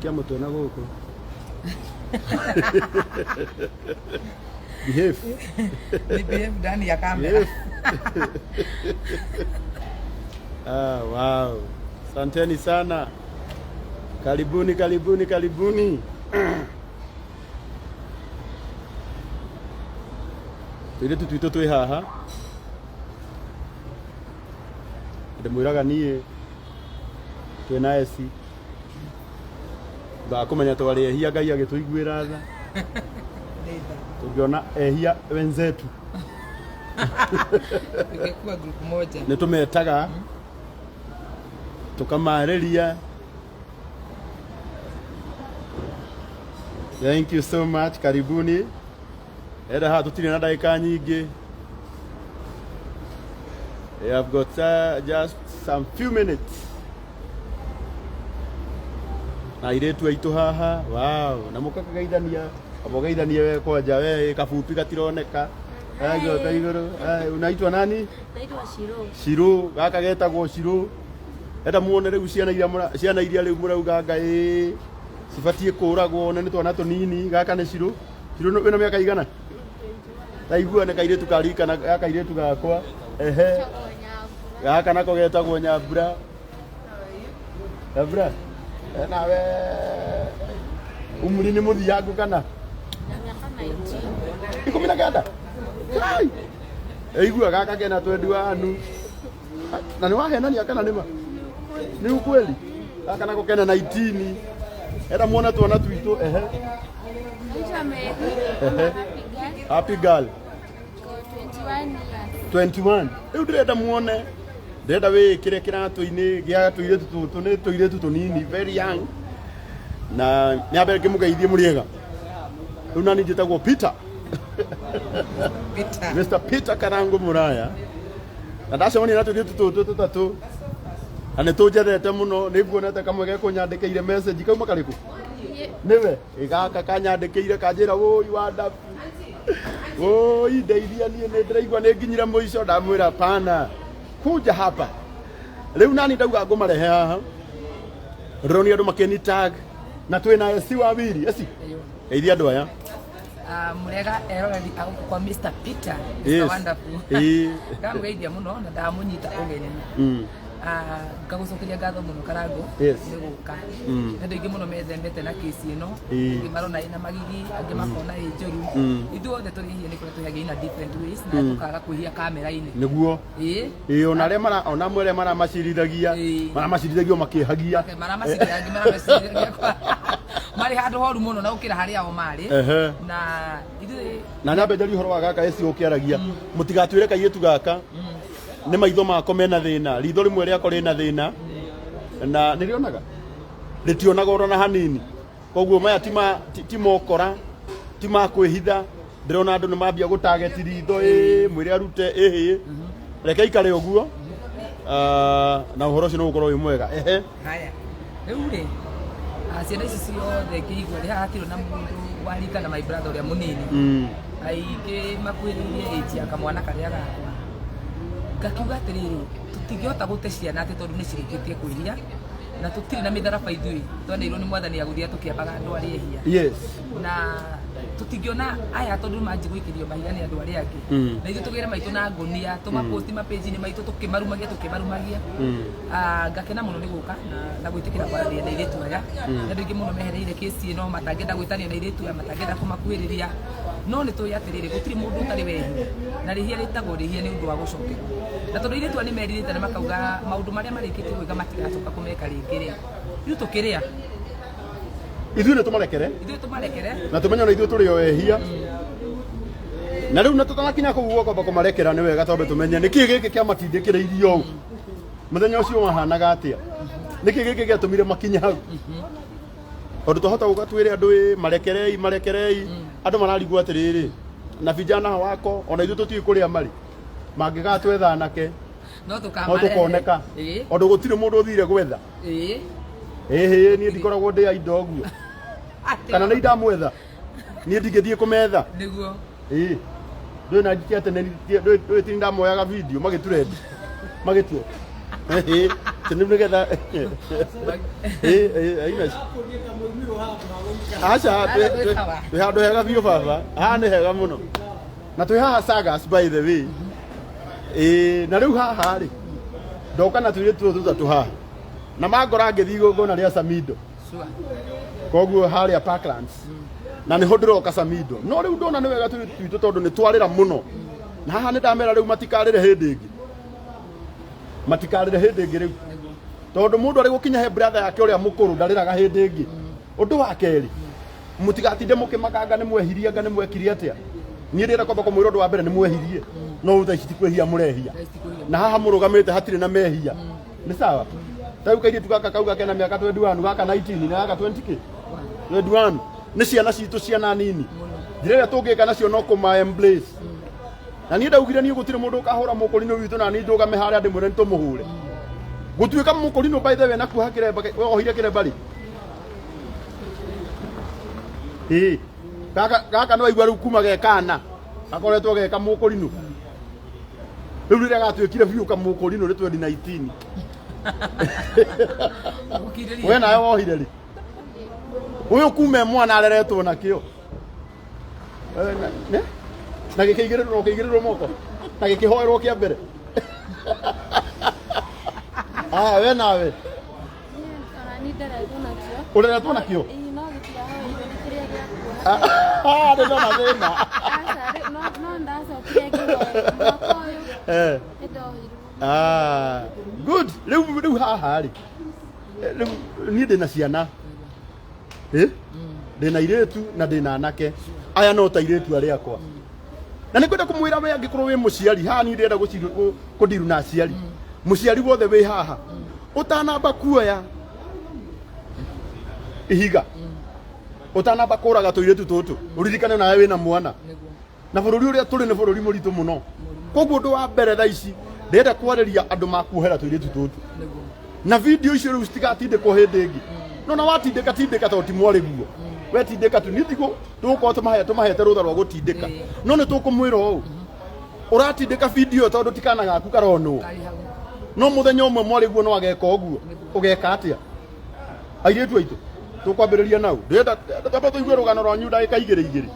Cokia mũtwe na gũkũ. Behave. Ni behave ndani ya kamera. Behave. Ah, wow. Asanteni sana. Karibuni, karibuni, karibuni. Tũirĩtu twitũ twĩ haha. Ndĩmwĩraga niĩ twĩna eci. Thutha wa kũmenya twarĩ ehia Ngai agĩtũiguĩra tha. Tũngĩona ehia wenzetu Tungekuwa group moja. nĩ tũmetaga tũkamarĩria. Thank you so much. Karibuni. Enda haha tũtirĩ na ndagĩka nyingĩ. We have got just some few minutes. Na airĩtu aitũ haha, wow, na mũkakageithania, mũgeithanie we kwanja, we kabupi gatironeka. Ai, igũrũ. Ai, unaitwa nani? Naitwa Shiro. Shiro, gaka getagwo Shiro. Enda muone rĩu ciana iria ciana iria rĩu mũrauga Ngai cibatiĩ kũragwo na nĩ twana tũnini. Gaka nĩ Shiro. Shiro wĩna mĩaka igana? Taigua nĩ kairĩtu karikana ga kairĩtu gakwa. Ehe. Gaka nako getagwo Nyambura. Nyambura. Eh, nawe umri nĩ mũthiangu kana? Na miaka 19. 19. Kai. Igua gaka kena twendi wanu. Na nĩ wahenania kana nĩ ma? Nĩ ukweli? Gaka nako kena 19. Enda muone twana twitũ ehe. Naitwa Mary. Ehe. Happy girl. Happy girl. Niko 21 years. 21. Rĩu ndĩrenda muone ndĩrenda wĩĩkĩre kĩratũ-inĩ gĩa tũirĩtu tũtũ nĩ tũirĩtu tũnini very young na nyambe ngĩmũgeithie mũrĩega. Rĩu nani njĩtagwo Peter. Peter. Mr. Peter Karangu Muraya na ndacemania na tũirĩtu tũtũ tũtatũ na nĩ tũnjethete mũno nĩ nguonete kamwe gekũnyandĩkĩire message kauma karĩkũ nĩwe gaka kanyandĩkĩire kanjĩra wũi wa ndabu wũi ndeithia niĩ nĩ ndĩraigua nĩ nginyire mũico ndamwĩra pana kuja hapa rĩu nani ndauga ngũmarehe haha ndĩronire andũ makĩni tag na twĩna esi wa wiri esi geithia andũ aya. Ah, murega eroreri a gũkũ kwa Mr. Peter, Mr. Yes. Wonderful. Ĩĩ. Ndamũgeithia mũno na ndamũnyita ũgeni. Ah, ngagũcokeria ngatho mũno Karango Yes. nĩ gũka. Nĩ andũ aingĩ mũno methemete na kesi ĩno. Ĩĩ. Angĩ marona ĩna magigi, angĩ makona ĩ njũru. Ithuothe tũrĩ ehia nĩ kũrĩa twĩhagia in a different ways na tũkaga kwĩhia kamera-inĩ. Nĩguo. Ĩĩ. Ĩĩ, ona arĩa mara ona amwe arĩa maramacirithagia Ĩĩ. maramacirithagio makĩhagia. Maramacirithia angĩ maramacirithia marĩ handũ horu mũno na gũkĩra harĩa o marĩ. Ehe. Na ithuĩ Na nyambe njarie ũhoro wa gaka eci ũkĩaragia mũtigatwĩre kairĩtu gaka nĩ maitho mako mena thĩna, ritho rĩmwe rĩako rĩna thĩna na nĩrĩonaga rĩtionaga ona hanini, koguo maya ti ma ti mokora ti ma kwĩhitha. Ndĩrona andũ nĩ mambia gũtageti ritho ĩ mwĩre arute ĩhĩ reke ikare ũguo. Ah, na ũhoro ũcio nĩ ũgũkorwo wĩ mwega. Ehe. Haya rĩu rĩ, ah, ciana ici ciothe ngĩigua rĩ haha hatirĩ na mũndũ warika na my brother ũrĩa mũnini. Aingĩ makuhĩrĩirie age ya kamwana karĩa gakwa. Ngakiuga atĩrĩrĩ, tũtingĩhota gũte ciana atĩ tondũ nĩ cirĩkĩtie kwĩhia na tũtirĩ na mĩtharaba ithuĩ twaneirwo nĩ mwathani ya gũthiĩ tũkĩambaga andũ arĩa ehia. Na tũtingĩona aya tondũ manji gũikĩrio mahiga nĩ andũ arĩa angĩ. Na ithuĩ tũgĩre maitũ na ngũnia tũmaposti mapĩnji-inĩ maitũ tũkĩmarumagia tũkĩmarumagia. Ah, ngakena mũno nĩ gũka na gwĩtĩkĩra kwaranĩria na airĩtu aya. Nĩ andũ aingĩ mũno mehereire kesi ĩno matangĩenda gwĩtanio na airĩtu aya matangĩenda kũmakuhĩrĩria no nĩ tũĩ atĩrĩrĩ gũtirĩ mũndũ ũtarĩ wehia na rĩhia rĩtagwo rĩhia nĩ ũndũ wa gũcokerwo na tondũ airĩtu aya nĩ merirĩte na makauga maũndũ marĩa marĩkĩtie gwĩka matigacoka kũmeka rĩngĩ rĩ ithuĩ tũkĩrĩa Ithuĩ nĩ tũmarekere ithuĩ tũmarekere na tũmenye ona ithuĩ tũrĩ o ehia na rĩu na tũtanakinya kũu guo kwamba kũmarekera nĩ wega twambe tũmenye nĩkĩ gĩkĩ kĩamatindĩkĩrĩirie ũũ mũthenya ũcio wahanaga atĩa nĩkĩ gĩkĩ gĩatũmire makinye hau tondũ twahota gũka twĩre andũ ĩ marekerei marekerei andũ mararigwo atĩrĩrĩ na vijana wako ona ithuĩ tũtiũĩ kũrĩa marĩ mangĩgatwetha anake no no tũkamarehe tũkoneka ĩĩ tondũ gũtirĩ mũndũ ũthire gwetha ĩĩ ĩhĩ niĩ ndikoragwo ndĩ aindo ũguo kana nĩ ndamwetha niĩ ndingĩthiĩ kũmetha nĩguo ĩĩ ndũĩ na njiki atĩ ndũĩ ti ndamoyaga video magĩturendi magĩtuo. Ĩhĩ. Atĩ nĩ nĩgetha aina aca twĩ handũ hega biũ baba. Haha nĩ hega mũno. Na twĩ haha Sagas by the way. Ĩĩ na rĩu haha rĩ ndoka na tũirĩtu tũtũ tũtatũ haha. Na mangora ngĩthiĩ igongona rĩa Samido. Sure. Koguo harĩa Parklands. Na nĩho ndĩroka Samido. No rĩu ndona nĩ wega tũirĩtu twitũ tondũ nĩ twarĩra mũno. Na haha nĩ ndamera rĩu matikarĩre hĩndĩ ĩngĩ. Matikarĩre hĩndĩ ĩngĩ rĩu. Tondũ mũndũ arĩ gũkinya he brother yake ũrĩa mũkũrũ ndarĩraga hĩndĩ ĩngĩ. Ũndũ wa kerĩ, mũtigatinde mũkĩmakanga nĩ mwehirie anga nĩ mwekire atĩa. Niĩ ndĩrenda kwamba kũmwĩra ũndũ wa mbere nĩ mwehirie. No rĩu thaa ici ti kwĩhia mũrehia. Thaa ici ti kwĩhia. Na haha mũrũgamĩte hatirĩ na mehia. Nĩ sawa? Ta rĩu kairĩtu gaka kauga kena mĩaka 21 gaka 19 na gaka 20 kĩ? 21. Nĩ ciana citũ ciana nini. Njĩra ĩrĩa tũngĩka nacio no kũma embrace. Na niĩ ndaugire niĩ gũtirĩ mũndũ ũkahũra mũkũrinũ witũ na niĩ ndũgame harĩa ndĩmwĩre nĩ tũmũhũre. Gũtuĩka mũkũrinũ by the way na kuoha kĩremba we wohire kĩremba rĩ? Ĩĩ. Gaka gaka nĩ waigua rĩu kuma ge kana gakoretwo geka mũkũrinũ. Rĩu rĩrĩa gatuĩkire biũ kamũkũrinũ nĩ 2019. Gũkirĩria. We nawe wohire rĩ? Ũyũ kuma e mwana areretwo nakĩo. Ne? Na gĩkĩigĩrĩrwo kĩigĩrĩrwo moko na gĩkĩhoerwo kĩa mbere. Aya we nawe Ona niĩ nderetwo nakĩo. ũreretwo nakĩo? Ĩĩ no gĩtirahoeirwo nĩ kĩrĩa gĩa kuoha. Ah, nĩ ndona thĩna. Aca rĩu no ndacokire ngĩhoerwo mwaka ũyũ nĩ ndohirwo. Ah, good. Rĩu rĩu haha rĩ. Rĩu niĩ ndĩna ciana. Eh? Ndĩna irĩtu na ndĩna anake. Aya no ta irĩtu arĩa akwa. Na nĩ kwenda kũmwĩra we angĩkorwo wĩ mũciari haha niĩ ndĩrenda kũndiru na aciari. Mũciari wothe wĩ haha ũtanamba kuoya ihiga ũtanamba kũraga tũirĩtu tũtũ ũririkane nawe wĩna mwana. Na bũrũri ũrĩa tũrĩ nĩ bũrũri mũritũ mũno. Koguo ũndũ wa mbere thaa ici ndĩrenda kwarĩria andũ makuohera tũirĩtu tũtũ. Na video icio rĩu citigatindĩkwo hĩndĩ ĩngĩ. No na watindĩka tindĩka tondũ ti mwarĩ guo. We tindĩka tu niĩ ndigũ tũgũkorwo tũmahete rũtha rwa gũtindĩka. No nĩ tũkũmwĩra ũũ. Ũratindĩka video ĩyo tondũ ti kana gaku karonwo. No mũthenya ũmwe mwarĩ guo no ageka ũguo. Ũgeka atĩa? Airĩtu aitũ tũkwambĩrĩria nau. Ndĩrenda twambe tũigue rũgano rwanyu ndagĩka igĩrĩ igĩrĩ.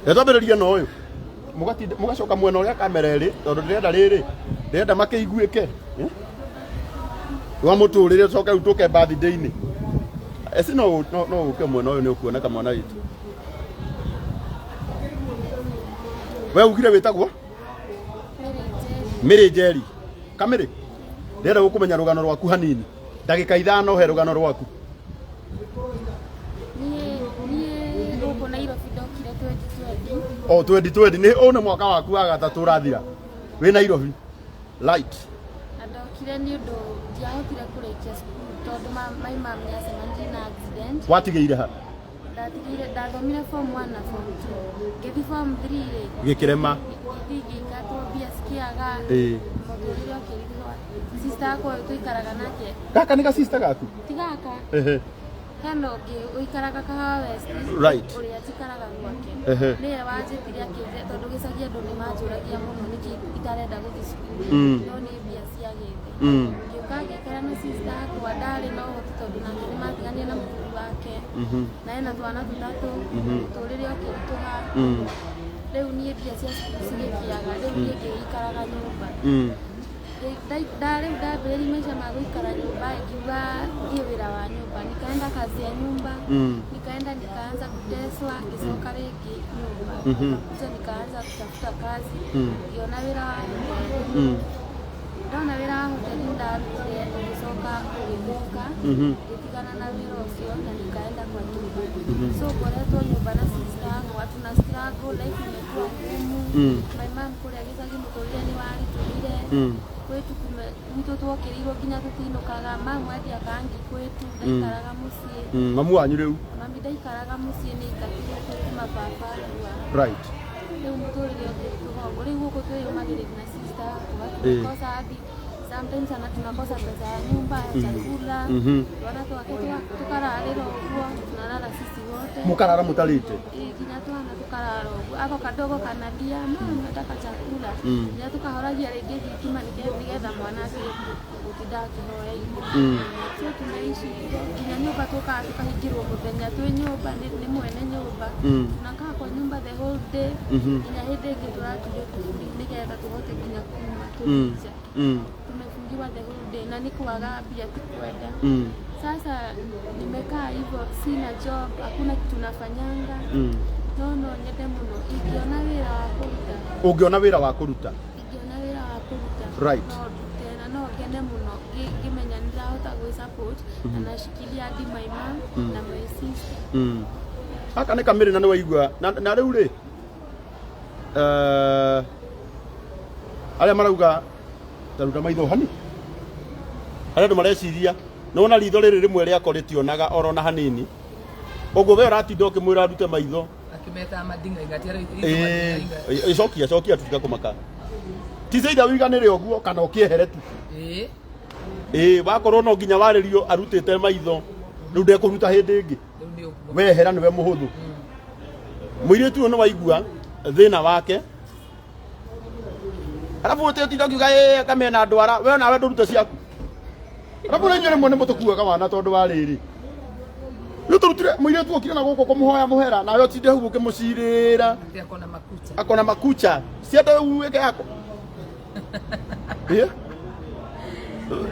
Reke twambĩrĩrie na ũyũ. Mũgatinda mũgacoka mwena ũrĩa kamera ĩrĩ tondũ ndĩrenda rĩrĩ ndĩrenda makĩiguĩke. Rwa mũtũrĩre tũcoke rĩu tũke birthday-inĩ. Eci no no ũke mwena ũyũ nĩ ũkuoneka mwana witũ. We ugire wĩtagwo? Mĩrĩ Njeri. Kamĩrĩ. Ndĩrenda gũkũmenya rũgano rwaku hanini. Ndagĩka ithano he rũgano rwaku. Niĩ gũkũ Nairobi ndokire 2020. O 2020 nĩ ũyũ nĩ mwaka waku wa gatatũ ũrathira. Wĩ Nairobi. Light. Na ndokire nĩ ũndũ ndiahotire kũrĩkia cukuru tondũ my mom nĩ acemanirie na accident. Watigĩire ha? Ndatigire ndathomire form 1 na form 2. Ngĩthiĩ form 3 rĩ. Gĩkĩrema. Ngĩthiĩ ngĩingatwo mbia cikĩaga. Mũtũrĩre ũkĩritũha. Sister yakwa ũyũ tũikaraga nake. Gaka nĩ ga sister gaku? Ti gaka. Hena ũngĩ ũikaraga Kahawa West. Right. Ũrĩa njikaraga gwake. Nĩwe wanjĩtire akĩnjĩra tondũ gĩcagi andũ nĩ manjũragia mũno nĩkĩ itarenda gũthiĩ cukuru. No nĩ mbia ciagĩte. Ngĩũka ngĩikara na sister yakwa ndarĩ na ũhoti tondũ nake nĩ matiganire na mũthuri wake. Na ena twana tũtatũ. Mũtũrĩre ũkĩritũha. Rĩu niĩ mbia cia cukuru cigĩkĩaga. Rĩu niĩ ngĩikaraga nyũmba. Rĩu ndambĩrĩria maica ma gũikara nyũmba ngiuga thiĩ wĩra wa nyũmba. Nikaenda kazi ya nyumba. Nikaenda nikaanza kuteswa ngĩcoka rĩngĩ nyũmba. Kuja nikaanza kutafuta kazi. Ngĩona wĩra wa hoteli. Ndona wĩra wa hoteli ndarutire ũgĩcoka ũgĩthũka. Ngĩtigana na wĩra ũcio na nikaenda kwa nyumba. So ngoretwo nyũmba na sister yakwa tuna struggle, life imekuwa ngumu. My mom kũrĩa gĩcagi mũtũrĩre nĩ waritũhire. Kwetu gwitũ twokĩrĩirwo nginya tũtinũkaga. Mamu athiaga kangi kwetu ndaikaraga mũciĩ. Mamu wanyu rĩu? Mami ndaikaraga mũciĩ nĩ aingatirwo kuma baba akua. Right. Rĩu mũtũrĩre ũkĩritũha ũguo. Rĩu gũkũ twĩyũmagĩrĩria na sister yakwa tunakosa hadi sometimes ana tunakosa pesa ya nyumba ya chakula. Twana twake tukararĩra ũguo tunalala sisi wote. Mũkarara mũtarĩte? Ĩĩ nginya twana tukarara ũguo. Ako kadogo kanalia, "Mama, nataka chakula." Nginya tukahoragia rĩngĩ thitima nĩgetha mwana atige gũtinda akĩhoya irio. So tunaishi hivyo, nginya nyũmba tũkaga tũkahingĩrwo mũthenya twĩ nyũmba nĩ mwene nyũmba. Tunakaa kwa nyumba the whole day, nginya hĩndĩ ĩngĩ tũrature tuburi nĩgetha tũhote nginya kuma tũthiĩ nja. Tumefungiwa the whole day na nĩ kwaga mbia, ti kwenda. Sasa nimekaa hivyo, sina job, hakuna kitu nafanyanga. No nyende mũno ingĩona wĩra wa kũruta. Ũngĩona wĩra wa kũruta. Ingĩona wĩra wa kũruta, no ndute na no ngene mũno ngĩmenya nĩ ndĩrahota gwĩ support na nashikilia hadi my mom na my sister. Gaka nĩ kamĩrĩ na nĩ waigua na rĩu rĩ, arĩa marauga taruta maitho hani, harĩa andũ mareciria nĩ wona ritho rĩrĩ rĩmwe rĩako rĩtionaga oro na hanini, ũguo we ũratinda ũkĩmwĩra arute maitho. Akĩmetaga madingainga ti Ĩĩ, cokia cokia, tutiga kũmaka ticaitha ũiganĩre ũguo kana ũkĩehere tu. Ĩĩ, wakorwo no nginya warĩrio arutĩte maitho, rĩu ndekũruta hĩndĩ ĩngĩ. Rĩu nĩ ũguo. Wehera nĩwe mũhũthũ. Mũirĩtu ũyũ nĩ waigua thĩna wake, arabu ũtĩtinda ũkiuga ĩ kamena ndwara, we onawe ndũrute ciaku. Arabu na inyuĩ rĩmwe nĩ mũtũkuaga wana tondũ wa rĩrĩ rĩu tũrutire mũirĩtu okire na gũkũ kũmũhoya mũhera, nawe ũtinde hau ũkĩmũcirĩra. Atĩ akona makucha. Akona makucha cienda wĩke yako. Ĩ?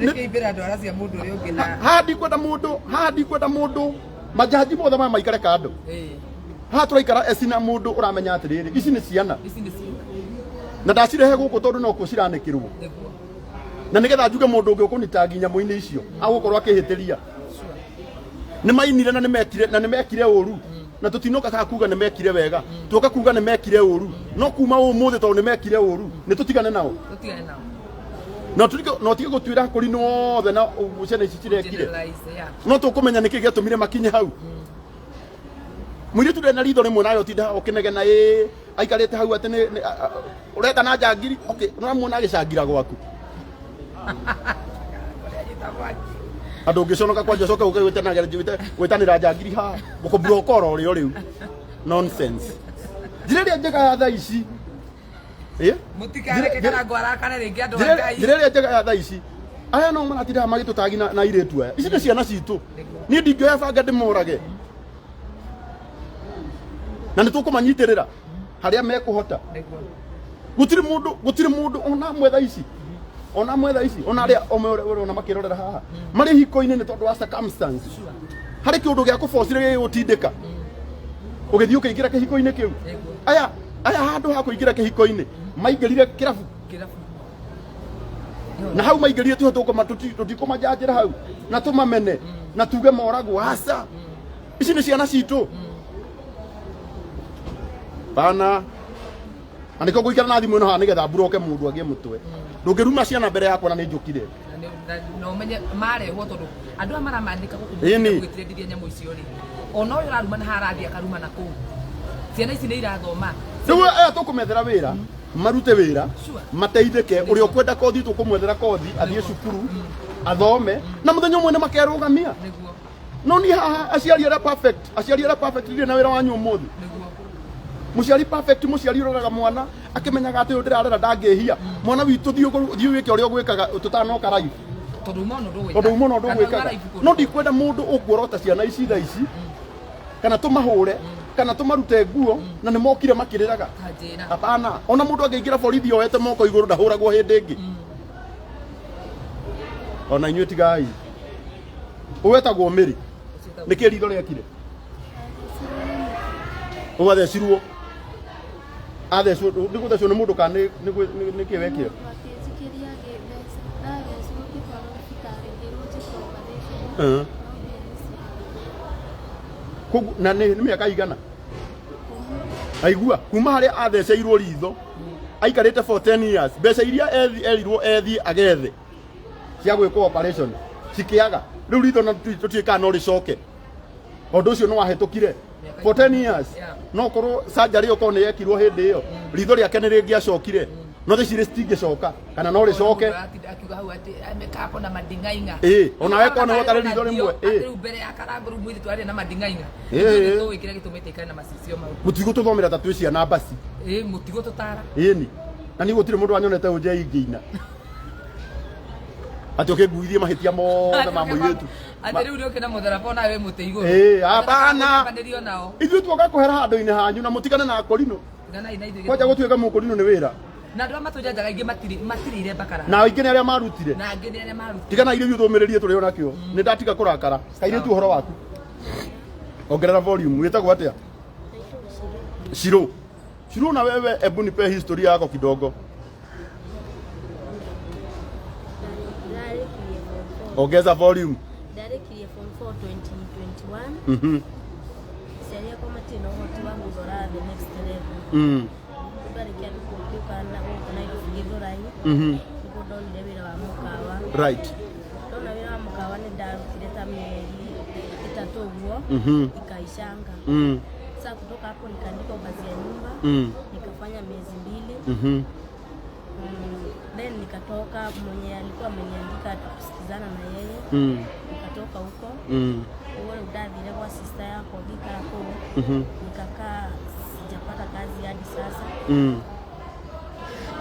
Nĩkĩimbĩra ndwara cia mũndũ ũrĩa ũngĩ na Haha ndikwenda mũndũ, haha ndikwenda mũndũ, majaji mothe maya maikare kando. Haha tũraikara ecina mũndũ ũramenya atĩrĩrĩ, ici nĩ ciana. Ici nĩ ciana. Na ndacirehe gũkũ tondũ no kuo ciranĩkĩrwo. Na nĩgetha njuge mũndũ ũngĩ ũkũnitangi nyamũ-inĩ icio agũkorwo akĩhĩtĩria. Nĩ mainire na nĩ mekire na nĩ mekire ũru, na tũtinoka kaha kuga nĩ mekire wega, tuoka kuga nĩ mekire ũru. No kuma ũmũthĩ, tondũ nĩ mekire ũru, nĩ tũtigane nao. Tũtigane nao. Na ũtige gũtuĩra kũrinwo othe na ũguo ciana ici cirekire. Generalize, yeah. No tũkũmenya nĩkĩ gĩatũmire makinye hau. Mũirĩtu ndarĩ na ritho rĩmwe, nawe ũtinda ũkĩnegena ĩ aikarĩte hau atĩ ũreka na njangiri. Okay, ũramuona agĩcangira gwaku. Ũrĩa anyita mwaki. Andũ ũngĩconoka kwanja ũcoke ũke gwĩtanĩra njangiri haha gũkũburũka oro rĩo rĩu, nonsense. Njĩra ĩrĩa njega ya thaa ici. Ĩ? Mũtikareke kana ngwarakane rĩngĩ, andũ a Ngai. Njĩra ĩrĩa njega ya thaa ici, aya no maratindaga magĩtũtagi na airĩtu aya, ici nĩ ciana citũ. Niĩ ndingĩoya banga ndĩmorage, na nĩ tũkũmanyitĩrĩra harĩa mekũhota. Gũtirĩ mũndũ ona amwe thaa ici, ona amwe thaa ici, ona arĩa omwe ũrona makĩrorera haha marĩ hiko-inĩ nĩ tondũ wa circumstance. Harĩ kĩũndũ gĩa kũbocire gĩgũtindĩka ũgĩthiĩ ũkĩingĩra kĩhiko-inĩ kĩu. Aya handũ ha kũingĩra kĩhiko-inĩ maingĩrire kĩrabu. Kĩrabu. Na hau maingĩrire tiho tũtikũmanjanjĩra hau na tũmamene na tuge moragwo. Aca, ici nĩ ciana citũ bana, na nĩkĩo ngũikara na thimũ ĩno haha nĩgetha mburoke mũndũ agĩe mũtwe. Ndũngĩruma ciana mbere yakwa na nĩ njũkire. Na ũmenye marehwo tondũ andũ aya maramandĩka gũkũ gwĩtĩrendithia nyamũ icio rĩ, ona ũyũ ũraruma na harathiĩ akaruma na kũu, ciana ici nĩ irathoma. Rĩu aya tũkũmethera wĩra, marute wĩra, mateithĩke. Ũrĩa ũkwenda kothi, tũkũmwethera kothi athiĩ cukuru athome, na mũthenya ũmwe nĩ makerũgamia. No niĩ haha aciari arĩa perfect, aciari arĩa perfect, ndirĩ na wĩra wanyu ũmũthĩ. Mũciari perfect, mũciari ũroraga mwana akĩmenyaga atĩ ũyũ ndĩrarera ndangĩhia, mwana witũ thiĩ wĩke ũrĩa ũgwĩkaga tũtanoka live. Tondũ uma ona ũndũ. Tondũ uma ona ũndũ ũgwĩkaga. No ndikwenda mũndũ ũkuorota ciana ici thaa ici, kana tũmahũre, kana tũmarute nguo na nĩ mokire makĩrĩraga. Tanjĩra. Hapana, ona mũndũ angĩingĩra borithi oete moko igũrũ, ndahũragwo hĩndĩ ĩngĩ. Ona inyuĩ tigai ũwetagwo mĩrĩ nĩkĩ ritho rĩekire ũgathecirwo athecwo nĩ gũthecwo nĩ mũndũ kana nĩ kĩ wekire? Mũndũ akĩnjikĩria ngĩtheca, ndathecwo ngĩtwarwo thibitarĩ, ngĩrwo njĩkwo operation, no mbia nĩ ciagire. Koguo na nĩ mĩaka igana aigua kuma harĩa atheceirwo ritho, aikarĩte for 10 years, mbeca iria erirwo ethiĩ agethe cia gwĩkwo operation cikĩaga. Rĩu ritho na tũtiĩ kana no rĩcoke, ũndũ ũcio nĩ wahĩtũkire for 10 years. No korwo surgery ĩyo korwo nĩ yekirwo hĩndĩ ĩyo, ritho rĩake nĩ rĩngĩacokire. No thaa ici rĩcitingĩcoka kana no rĩcoke. Aratinda akiuga hau atĩ amekapo na mading'aing'a. Ĩĩ, ona we kona watarĩ ritho rĩmwe, ĩĩ. Rĩu mbere ya karango rĩu mũirĩtu arĩ na mading'aing'a. Ĩĩ. Tũĩ kĩrĩa gĩtũmĩte ikare na macicio mau. Mũtigũtũthomera ta twĩ ciana mbasi. Ĩĩ, mũtigũ tũtara. Ĩni na niĩ gũtirĩ mũndũ wanyonete ũnje ingĩina atĩ ũkĩnguithie mahĩtia mothe ma mũirĩtu. Atĩ rĩu nĩũke na mũtharaba onawe wĩ mũtĩ igũrũ. Ĩĩ, hapana. Banĩrio nao. Ithuĩ tuoka kũhera handũ-inĩ hanyu na mũtigane na akorino. Tiganai na ithuĩ. Kwanja gũtuĩka mũkorino nĩ wĩra. Na andũ arĩa matũnjanjaga aingĩ matirĩire mbakara. Na aingĩ nĩ arĩa marutire. Na angĩ nĩ arĩa marutire. Tigana irio ithuĩ tũmĩrĩrie tũrĩ onakĩo. Nĩ ndatiga kũrakara. Kairĩtu ũhoro waku. Ongerera volume. Wĩtagwo atĩa? Shiro. Shiro, na wewe ebu nipe historia yako kidogo. Ndarĩkirie form 4. Ongeza volume. Ndarĩkirie form 4 2021. Aciari akwa matirĩ na ũhoti wa gũthora the next level. Ndarĩkia thukuru ngĩũka na gũkũ Nairobi Gĩthũrai. Nĩguo ndonire wĩra wa mũkawa. Ndona wĩra wa mũkawa nĩ ndarutire ta mĩeri 3 ũguo. Ikaishanga. Sasa kutoka hapo nikaandikwa kazi ya nyumba. Nikafanya miezi 2. Then nikatoka, mwenye alikuwa ameniandika tukusikizana na yeye. Nikatoka huko. Uwe udathire kwa sister yako ngikara kũu. Nikakaa sijapata kazi hadi sasa.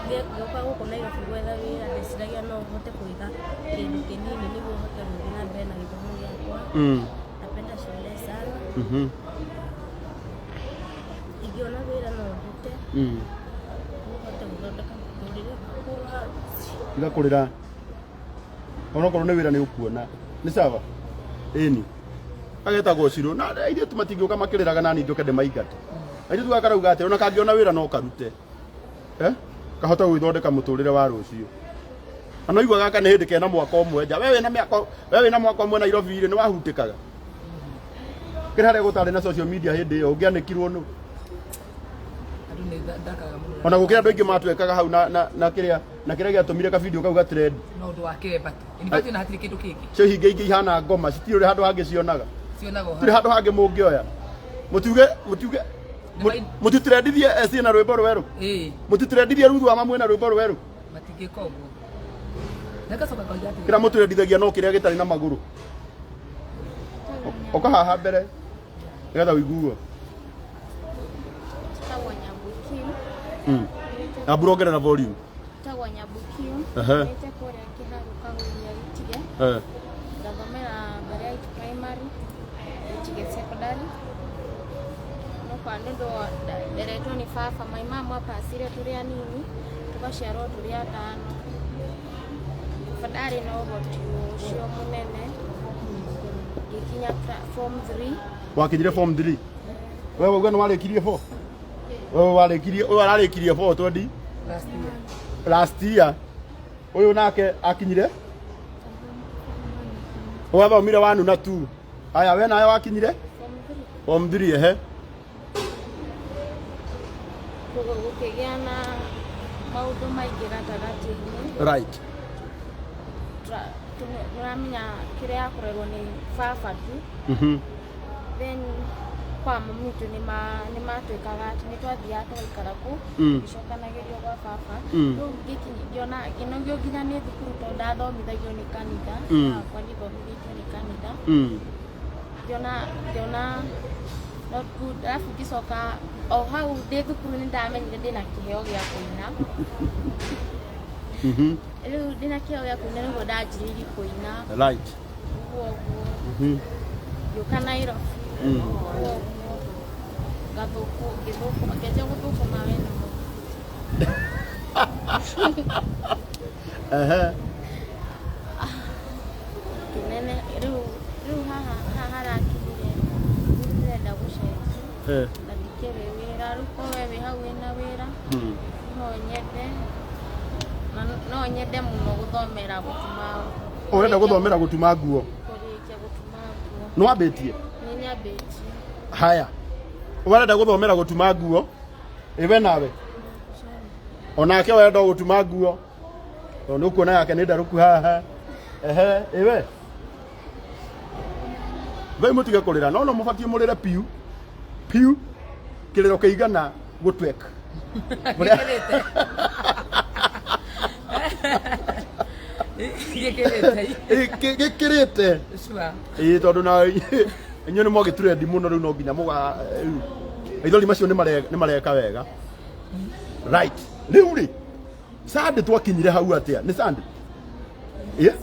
Ngĩũka gũkũ Nairobi gwetha wĩra, ndeciragia no hote kũiga kĩndũ kĩnini nĩguo hote gũthiĩ na mbere na gĩthomo gĩakwa. Napenda shule sana. Ingĩona wĩra no ndute. Hote gũthondeka mũtũrĩre wakwa. Tiga kũrĩra. Onokorwo nĩ wĩra nĩ ũkuona. Nĩ sawa? Ĩni. Agetagwo Shiro. Na airĩtu matingĩũka makĩrĩraga nani njũke ndĩmaingate. Airĩtu gaka karauga atĩ ona kangĩona wĩra no karute. Kahota gwĩthondeka mũtũrĩre wa rũciũ. Na no igua gaka nĩ hĩndĩ kena mwaka ũmwe nja. We wĩna mĩaka, we wĩna mwaka ũmwe Nairobi rĩ, nĩ wahutĩkaga. Kĩrĩa harĩa gũtarĩ na social media hĩndĩ ĩyo, ũngĩanĩkirwo nũ? Andũ nĩ ndakaga mũno. Ona gũkĩra andũ aingĩ matwekaga hau na kĩrĩa, na kĩrĩa gĩatũmire ka video kau ga trend. No ũndũ wa kĩemba tu. In fact, ona hatirĩ kĩndũ kĩngĩ. Cio hinga ingĩ ihana ngoma, citirĩ handũ hangĩ cionaga. Cionaga o Hatirĩ handũ hangĩ mũngĩoya. Mũtiuge, mũtiuge, mũtitrendithie SC na rwĩmbo rwerũ. Ĩĩ. Mũtitrendithie Ruthu wa Mamwe na rwĩmbo rwerũ. Matingĩka ũguo. Na ngacoka ngoiga atĩrĩ. Kĩrĩa mũtrendithagia no kĩrĩa gĩtarĩ na magũrũ. Ũka haha mbere nĩgetha ũiguo. Njĩtagwo Nyabuki. Na mbura ongerera volume. Njĩtagwo Nyabuki. Nĩte kũrĩa Kĩharũ Kagũria Gĩtige. Ngathomera Mbariait Primary, Gĩtige Secondary. No kwa nĩ ũndũ wa nderetwo nĩ baba, my mom apacire tũrĩ anini, tũgaciarwo tũrĩ atano. Baba ndarĩ na ũhoti ũcio mũnene. Ngĩkinya form 3. Wakinyire form 3? Wewe wauga nĩ warĩkirie 4? Wewe warĩkirie, ũyũ ararĩkirie 4 twendi? Last year. Last year. Ũyũ nake akinyire? Wathomire 1 na 2. Aya, we nawe wakinyire? Form 3. Form 3, ehe. Gũkĩgĩa na maũndũ maingĩ gatagatĩ-inĩ. Tũramenya kĩrĩa akorerwo nĩ baba tu. Then kwa mami witũ nĩ matuĩkaga atĩ nĩ twathiaga tũgaikara kũu, tũgĩcokanagĩrio gwa baba. Rĩu ngĩona ngĩnogio nginya nĩ thukuru tondũ ndathomithagio nĩ kanitha. Akwa ndithomithĩtio nĩ kanitha. Ngĩona not good. Alafu ngĩcoka o hau ndĩ thukuru nĩ ndamenyire ndĩna kĩheo gĩa kũina. Rĩu ndĩna kĩheo gĩa kũina nĩguo ndanjĩrĩirie kũina. Ũguo ũguo. Ngĩũka Nairobi. Ũguo ũguo. Ngathũkũ, ngĩthũkũma, ngĩanjia gũthũkũma we na mũndũ. Kĩnene, rĩu haha harakinyire, ndĩrenda gũcenjia. Na ndikĩrĩ wĩra, rĩu korwo we wĩ hau wĩna wĩra, no nyende, na no nyende mũno gũthomera gũtuma. Ũrenda gũthomera gũtuma nguo? Kũrĩkia gũtuma nguo. Nĩ wambĩtie? Nĩ nyambĩtie. Haya. Ũrenda gũthomera gũtuma nguo? Ĩ we nawe? Onake ũrenda gũtuma nguo? Tondũ nĩ ũkuona yake nĩ ndarũku haha. Ehe, ĩ we? We mũtige kũrĩra, no no mũbatiĩ mũrĩre piu. Piu. Kĩrĩro kĩigana gũtweka. Gĩkĩrĩte. Gĩkĩrĩte. Gĩkĩrĩte. Sure. Ĩĩ, tondũ na inyuĩ nĩ mwagĩturendi mũno rĩu no nginya mũga rĩu maithori macio nĩ mareka wega. Right, rĩu rĩ, Sunday twakinyire hau atĩa? Nĩ Sunday? Yeah.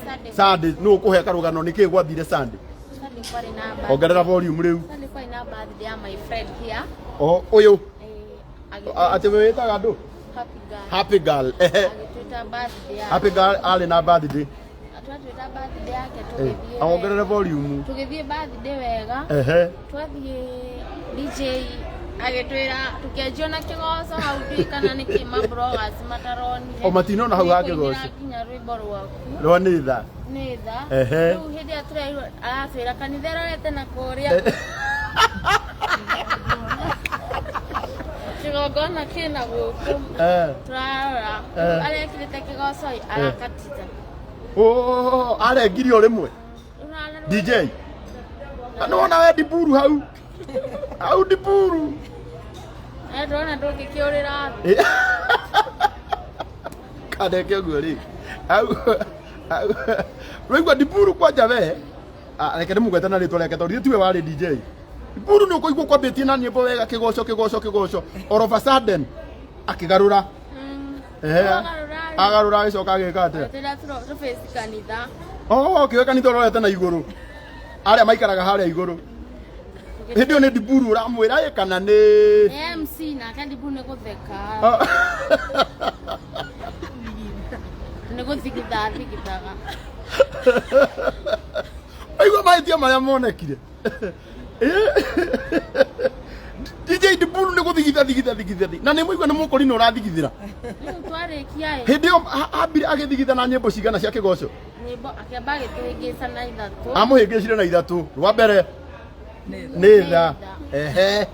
Sunday. Sunday nũ ũkũhe karũgano nĩkĩ gwathire Sunday? Sunday kwarĩ na birthday. Ongerera volume rĩu. Sunday kwarĩ na birthday ya my friend here. O ũyũ. Eh, Atĩ we wĩtaga andũ? Happy girl. Happy girl. Ehe. Agĩtwĩta birthday yake. Happy girl arĩ na birthday. Twatwĩta birthday yake tũgĩthiĩ. Ongerere volume. Tũgĩthiĩ birthday wega. Ehe. Twathiĩ, DJ agĩtwĩra tũkĩanjio na kĩgoco hau, ndiũĩ kana nĩkĩ ma bloggers mataronire. O matinona hau ha Nĩ kũinĩra kĩgoco. nginya rwĩmbo rwaku. Rwa nĩ tha. Nĩ tha. Ehe. Rĩu hĩndĩ ĩrĩa tũrerirwo, aratwĩra kanitha ĩrorete na kũrĩa, kĩgongona kĩna gũkũ. Tũrarora arekĩrĩte kĩgoco ĩ, arakatitha. Oh, arengire o rĩmwe. Ũrarora- DJ. Nĩwona we ndiburu hau. Hau ndiburu. Eh, ndĩrona ndũngĩkĩũrĩra thĩ. Kaneke ũguo rĩ. Hau. Hau. Rĩu ndiburu kwanja we. Ah, reke ndĩmũgwete na rĩtwa rĩake tondũ ithuĩ tiwe warĩ DJ. Ndiburu nĩ ũkũigua kwambĩtie na nyĩmbo wega, kĩgoco kĩgoco kĩgoco. All of a sudden akĩgarũra. Ehe. Agarũra. Agarũra agĩcoka agĩka atĩa? Agĩtwĩra tũface kanitha. Oh, kĩwe kanitha ũrorete na igũrũ. Arĩa maikaraga harĩa igũrũ. Hĩndĩ ĩyo nĩ ndiburu ũramwĩra ĩ kana nĩ Nĩ MC, nake ndibu nĩ gũtheka. Ah. Nĩ gũthigitha athigithaga. Aigua mahĩtia marĩa monekire. DJ Ndiburu nĩ gũthigitha thigitha thigitha na nĩ mũigua nĩ mũkũrinũ ũrathigithĩra. Rĩu twarĩkia ĩ, Hĩndĩ ĩyo ambire agĩthigitha na nyĩmbo cigana cia kĩgoco? Nyĩmbo akĩamba agĩtũhĩngĩca na ithatũ. Amũhĩngĩcire na ithatũ. Rwa mbere nĩ tha. Ehe.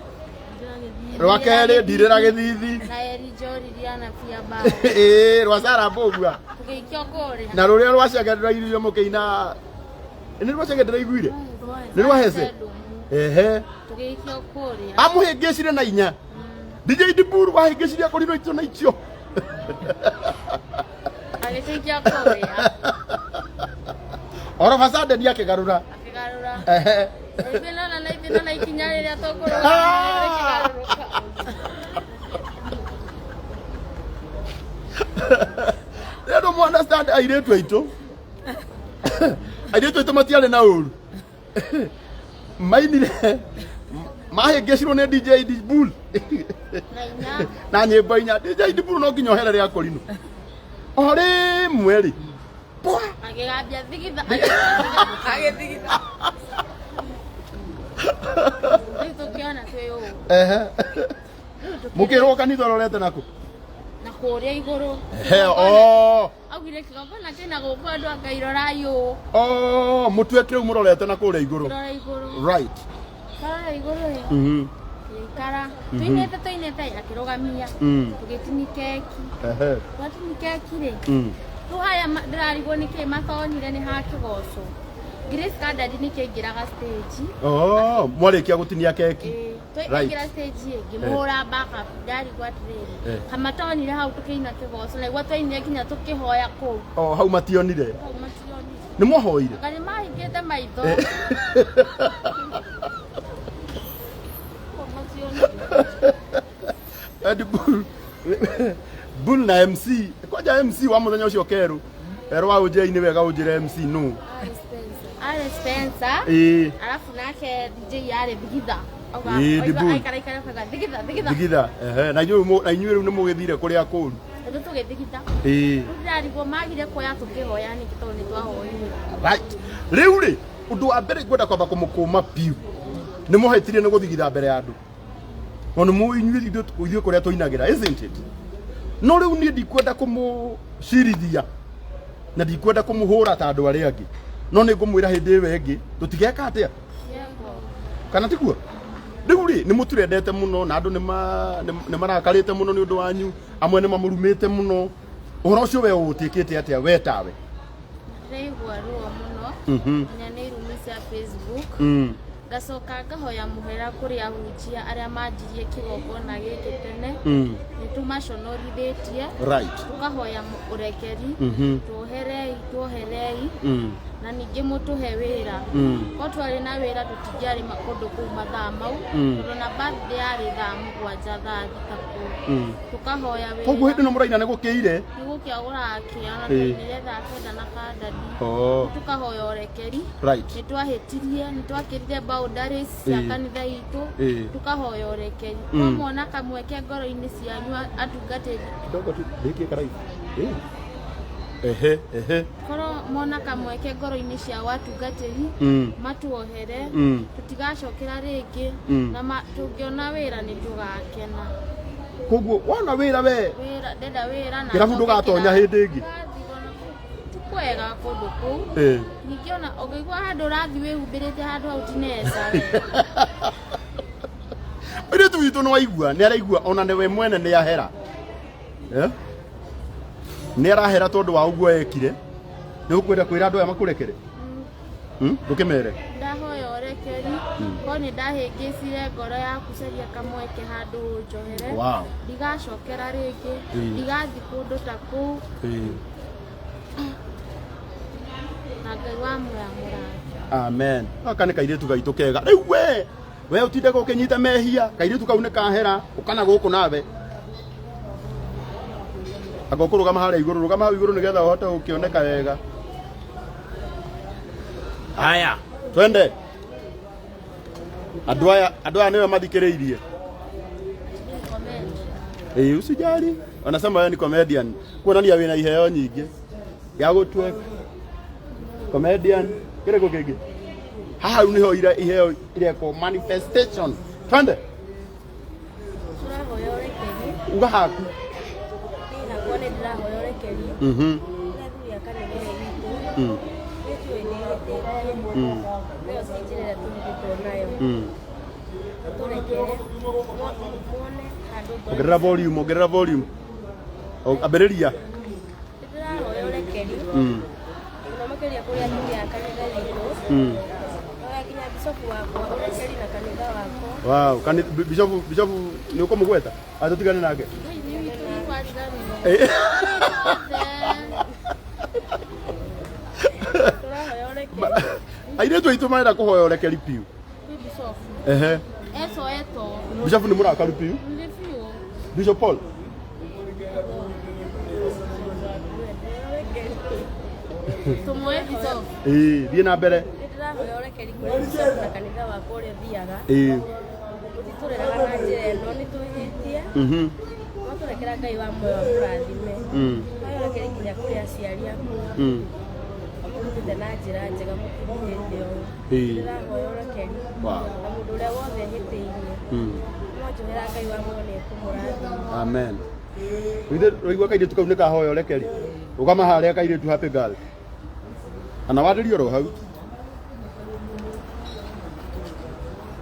Rwa kerĩ ndirĩra gĩthithi. Na Eri Njoriria na Bia Bao. Ĩĩ, rwa Sara Mbũgua. Tũgĩikio kũrĩa. Na rũrĩa rwa Cenge ndĩraiguire mũkĩina, nĩ rwa Cenge ndĩraiguire, nĩ rwa Hece. Ehe. Tũgĩikio kũrĩa. Amũhĩngĩcire na inya. DJ Ndiburu wahĩngĩcirie akorirwo itũ na icio. Agĩtũikia kũrĩa. All of a sudden akĩgarũra. Akĩgarũra. Ehe. Ithuĩ nona na ithuĩ nona ikinya rĩrĩa tũkũrũga Ah! rĩkĩgarũrũka. Rĩrĩa mu understand airĩtu aitũ, airĩtu aitũ matiarĩ na ũru, mainire mahĩngĩcirwo nĩ DJ Dibul Na inya. Na nyĩmbo inya. DJ Dibul no nginya ohere rĩa korino o rĩmwe rĩ pwa. Agĩgambia thigitha. Agĩthigitha. Rĩu tũkĩona twĩ ũũ. Ehe, mũkĩrwo kanitha ũrorete nakũ? Na kũrĩa igũrũ. Ehe, o. Augire kĩgongona kĩna gũkũ, andũ akairorai ũũ. O mũtuĩke rĩu mũrorete na kũrĩa igũrũ. Kĩrora igũrũ. Karora igũrũ ĩ. Gĩikara tũinĩte tũinĩte, akĩrũgamia. Tũgĩtini keki. Twatini keki rĩ, rĩu harĩa ndĩrarigwo nĩkĩ matonire nĩ ha kĩgoco. Grace Kandadi nĩkĩo aingĩraga stage. Oh, mwarĩkia gũtinia keki. Ĩĩ, twaingĩra stage ĩ, ngĩmũhũra backup, ndarigwo atĩrĩrĩ, kamatonire hau tũkĩina kĩgoco, na igua twainire nginya tũkĩhoya kũu. O hau mationire? Hau mationire. Nĩ mwahoire? Anga nĩ mahingĩte maitho. Hau mationire. Ed Bull Bull na MC kwanja, MC wa muthenya ũcio kerũ erũ wa ũnjĩra-inĩ wega, ũnjĩre MC nũ? Arĩ Spencer. Alafu nake DJ yarĩ Thigitha. Ĩĩ, Dibul. Aikara aikara akauga thigitha thigitha. Thigitha. Ehe, na inyuĩ na inyuĩ rĩu nĩ mũgĩthire kũrĩa kũru. Rĩu tũgĩthigitha. Rĩu ndĩrarigwo magire kuoya tũkĩhoya nĩkĩ, tondũ nĩ twahoire. Right, rĩu rĩ, ũndũ wa mbere ngwenda kwamba kũmũkũma biũ, nĩ mũhĩtirie nĩ gũthigitha mbere ya andũ, tondũ nĩ inyuĩ ithuĩ kũrĩa tũinagĩra, isn't it? No rĩu niĩ ndikwenda kũmũcirithia na ndikwenda kũmũhũra ta andũ arĩa angĩ, no nĩ ngũmwĩra hĩndĩ ĩyo ĩngĩ tũtigeka atĩa, kana tiguo? Rĩu rĩ, nĩ mũturendete mũno na andũ nĩ marakarĩte mũno nĩ ũndũ wanyu, amwe nĩ mamũrumĩte mũno. Ũhoro ũcio we ũtĩkĩte atĩa, we tawe? Ndĩraigua ruo mũno. Nginya nĩ irumi cia Facebook. Ngacoka ngahoya mũhera kũrĩ ahunjia arĩa manjirie kĩgongona gĩkĩ tene. Nĩ tũmaconorithĩtie. Tũkahoya ũrekeri. Tuoherei, tuoherei. Na ningĩ mũtũhe wĩra. Ko twarĩ na wĩra tũtingĩarĩ kũndũ kũu mathaa mau. Tondũ na birthday yarĩ thaa 7 thaa 6 kũu. Tũkahoya wĩra. Koguo hĩndĩ ĩno mũraina nĩ gũkĩire? Nĩ gũkĩa gũrakĩa na twainire thaa 9 na kandadi. Tũkahoya ũrekeri. Nĩ twahĩtirie, nĩ twakĩrire boundaries cia kanitha itũ. Tũkahoya ũrekeri. Twamwona kamweke ngoro-inĩ cianyu atungatĩri. Kidogo tu, ndĩkie karaibu. Ehe, ehe. Korwo mona kamweke ngoro-inĩ ciao atungatĩri, matuohere, tũtigacokera rĩngĩ, na tũngĩona wĩra nĩ tũgakena. Koguo wona wĩra we? Wĩra, ndenda wĩra na Kĩrabu ndũgatonya hĩndĩ ĩngĩ? Ti kwega kũndũ kũu. Ningĩ ona ũngĩigua handũ ũrathiĩ wĩhumbĩrĩte handũ hau ti nesa. Mũirĩtu witũ nĩ waigua, nĩ araigua ona nĩwe mwene nĩ ahera. Nĩ arahera tondũ wa ũguo ekire. Nĩ ũkwenda kwĩra andũ aya makũrekere? Ndũkĩmere. Ndahoya ũrekeri, ko nĩ ndahĩngĩcire ngoro yaku, caria kamweke handũ ũnjohere. Ndigacokera rĩngĩ, ndigathiĩ kũndũ ta kũu. Na Ngai wa muoya mũrathime. Amen. Gaka nĩ kairĩtu gaitũ kega. Rĩu we ũtindaga ũkĩnyita mehia, kairĩtu kau nĩ kahera, ũkana gũkũ nawe. Anga ũkũrũgama harĩa igũrũ, rũgama hau igũrũ nĩgetha ũhote gũkĩoneka wega. Haya, twende. Andũ aya nĩwe mathikĩrĩirie. Usijali. Wanasema wewe ni comedian. Kuonania wĩna iheo nyingĩ. Ya gũtwek. Comedian. Kĩrĩkũ kĩngĩ? Haha rĩu nĩho iheo irekwo manifestation. Twende. Tũrahoya ũrekeri. Uga haku. Niĩ hakwa nĩ ndĩrahoya ũrekeri. Kũrĩ athuri a kanitha ũyũ witũ. Nĩ tũĩ nĩ hĩtĩtie. Ĩyo ti njĩra ĩrĩa tũrutĩtwo nayo. Tũrekere. Muone handũ ngoro. Ongerera volume, ongerera volume. Ambĩrĩria. Ndĩrahoya ũrekeri. Mũno makĩria kũrĩ athuri a kanitha witũ. Hoya nginya bishopu wakwa ũrekeri na kanitha wakwa. Wow, bishopu nĩ ũkũmũgweta? Atũtigane nake. Tũrahoya ũrekeri. Airĩtu aitũ marenda kũhoya ũrekeri biũ. Ehe. Eso eto. Bishopu nĩ mũrakaru biũ. Nĩ biũ. Bishop Paul. Tũmũe bishop. Thiĩ na mbere. Nĩndĩrahoya ũrekeri kũrĩ bishop na kanitha wakwa ũrĩa thiaga. Mũtitũreraga na njĩra ĩno, nĩ twĩhĩtie. Mwatũrekera Ngai wa muoyo amũrathime. Hoya ũrekeri nginya kũrĩ aciari akwa. Mamũrutĩte na njĩra njega mũtirutĩte ũũ. Ndĩrahoya ũrekeri. Na mũndũ ũrĩa wothe hĩtĩirie. Mwanjohera Ngai wa muoyo nĩ ekũmũrathima. Amen. Rũigua kairĩtu kau nĩ kahoya ũrekeri. Rũgama harĩa kairĩtu happy girl. Kana warĩrie oro hau.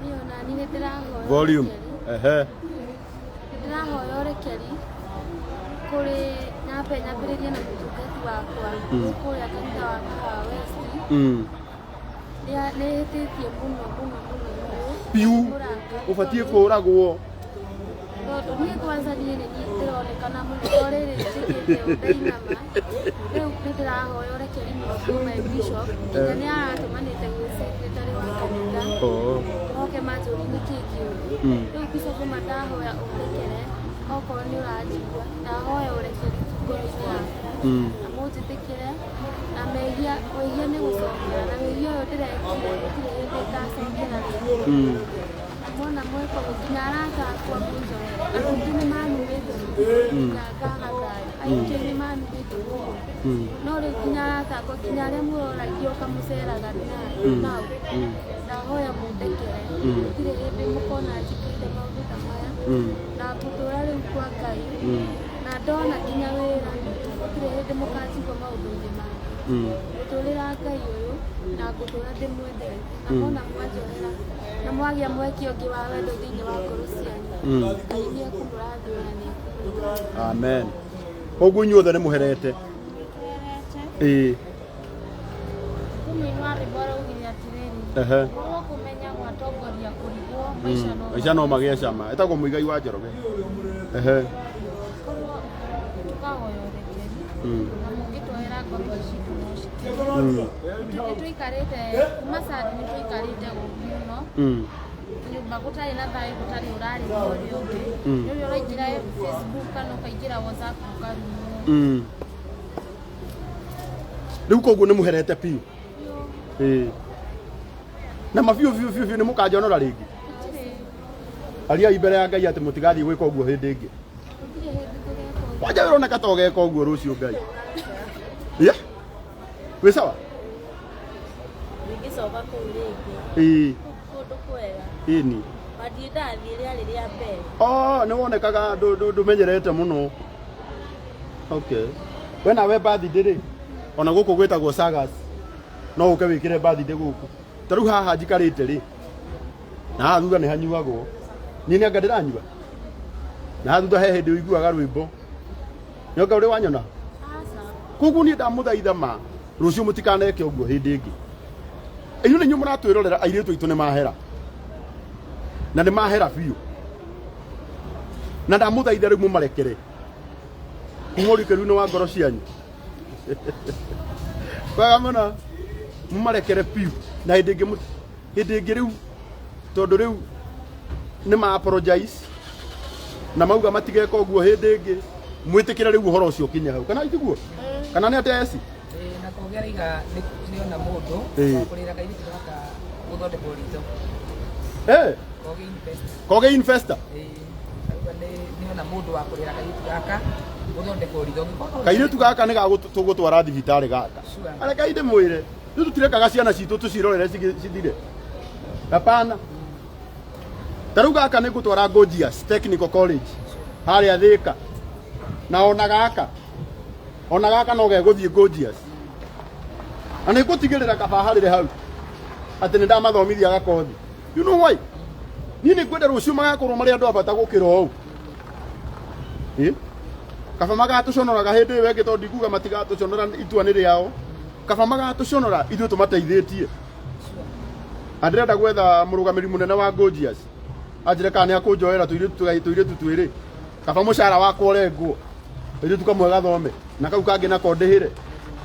Niĩ ona niĩ nĩ ndĩrahoya Volume. ũrekeri. Ehe. Ndĩrahoya ũrekeri kũrĩ nyambe nyambĩrĩrie na mũtungati wakwa kũrĩa kanitha wa Kahawa West. Nĩ hĩtĩtie mũno mũno mũno mũno. Piu. Ũbatiĩ kũragwo. Tondũ niĩ kwanza niĩ nĩ niĩ ndĩronekana mũno to rĩrĩ njĩkĩte ũũ ndainama. Rĩu nĩ ndĩrahoya ũrekeri mũno kuma bishop. Nginya nĩ aratũmanĩte gwĩ secretary wa kanitha. Oke manjũrie nĩkĩ kĩũru. Rĩu bishop ma ndahoya ũndekere okorwo nĩ ũranjigua. Ndahoya ũrekeri ngoro-inĩ yakwa. Na mũnjĩtĩkĩre na mehia, wĩhia nĩ gũcokera na wĩhia ũyũ ndĩrekire gũtirĩ hĩndĩ ngacokera rĩngĩ. Mona mweko nginya arata akwa mũnjohere. Andũ aingĩ nĩ manumĩte nginya ngaga thayũ. Aingĩ nĩ manumĩte mũno. No rĩu nginya arata akwa nginya arĩa mũroragia ũkamũceraga nao. Ndahoya mũndekere. Gũtirĩ hĩndĩ mũkona njĩkĩte maũndũ ta maya. Na ngũtũra rĩu kwa Ngai. Na ndona nginya wĩra. Gũtirĩ hĩndĩ mũkanjigua maũndũ-inĩ mangĩ. Ngũtũrĩra Ngai ũyũ na ngũtũra ndĩmwendete. Na mona mwanjohera na mwagĩa mweke ũngĩ wa wendo thĩinĩ wa ngoro cianyu. Ngai nĩ ekũmũrathima na nĩ ekũmũrathima. Amen. Koguo inyuothe nĩ mũherete. Kũmũinua rwĩmbo rũugire atĩrĩrĩ, Ehe. Korwo kũmenya gwatongoririe Maica no Maica no magĩe cama. Etagwo Mũigai wa Njoroge. Ehe. Korwo tũkahoya ũrekeri na mũngĩtuoera ngombo citũ no cikene. Nĩ tũikarĩte kuma Sandi, nĩ tũikarĩte ũru mũno nyũmba gũtarĩ na thayũ, gũtarĩ ũrarĩria ũrĩa ũngĩ. Nĩ ũrĩa ũraingĩra Facebook kana ũkaingĩra WhatsApp ũkarumwo. Rĩu koguo nĩ mũherete biũ. Ĩĩ. Na ma biũ biũ biũ biũ nĩ mũkanjonora rĩngĩ. Gũtirĩ. Ariai mbere ya Ngai atĩ mũtigathiĩ gwĩka ũguo hĩndĩ ĩngĩ. Gũtirĩ hĩndĩ tũgeka ũguo. Kwanja ũroneka ta ũgeka ũguo rũciũ Ngai. Yeah. Wĩ sawa? Ingĩcoka kũu rĩngĩ. Ĩĩ. Kũndũ kwega. Ĩni. Mathiĩ ndathiĩ rĩarĩ rĩa mbere. Oh, nĩ wonekaga ndũmenyerete mũno. Okay. We nawe birthday rĩ, ona gũkũ gwĩtagwo Sagas. No ũke wĩkĩre birthday gũkũ. Ta rĩu haha njikarĩte rĩ, na haha thutha nĩ hanyuagwo. Niĩ nĩ anga ndĩranyua. Na haha thutha he hĩndĩ ũiguaga rwĩmbo. Nĩ anga ũrĩ wanyona? Aca. Koguo niĩ ndamũthaitha ma rũciũ mũtikaneke ũguo hĩndĩ ĩngĩ. Inyuĩ nĩ inyuĩ mũratwĩrorera, airĩtu aitũ nĩ mahera. Na nĩ mahera biũ. Na ndamũthaitha rĩu mũmarekere. Kuma ũrikĩru-inĩ wa ngoro cianyu. Wega mũno. Mũmarekere biũ. Na hĩndĩ ĩngĩ hĩndĩ ĩngĩ rĩu tondũ rĩu nĩ ma apologize na mauga matigeka ũguo hĩndĩ ĩngĩ, mwĩtĩkĩre rĩu ũhoro ũcio ũkinye hau, kana itiguo? Kana nĩ atĩa eci? Ĩĩ, na kũgĩa raiga nĩ ona mũndũ Ĩĩ. wa kũrĩra kairĩtu gaka gũthondekwo ritho. Kogi invest. Kogi investor. Ĩĩ, arauga nĩ ona mũndũ wa kũrĩra kairĩtu gaka gũthondekwo ritho. Ũngĩkorwo Kairĩtu gaka nĩ gagũtũgũtwara thibitarĩ gaka. Sure. Areka inde mwĩre rĩu tũtirekaga ciana citũ tũcirorere cithire, hapana. Ta rĩu gaka nĩ ngũtwara Gorgeous Technical College harĩa Thĩka, na ona gaka no gegũthiĩ Gorgeous, na nĩ ngũtigĩrĩra kaba harĩre hau atĩ nĩ ndamathomithia gakothi. You know why? Niĩ nĩ ngwenda rũciũ magakorwo marĩ andũ a bata gũkĩra ũũ. Ĩ? Kaba magatũconoraga hĩndĩ ĩyo ĩngĩ, tondũ ndikuga matigatũconora, itua nĩ rĩao. Kaba magatũconora ithuĩ tũmateithĩtie. Na ndĩrenda gwetha mũrũgamĩrĩri mũnene wa Gorgeous anjĩre kana nĩ akũnjoera tũirĩtu twĩrĩ, kaba mũcara wakwa ũrengwo, kairĩtu kamwe gathome na kau kangĩ nako ndĩhĩre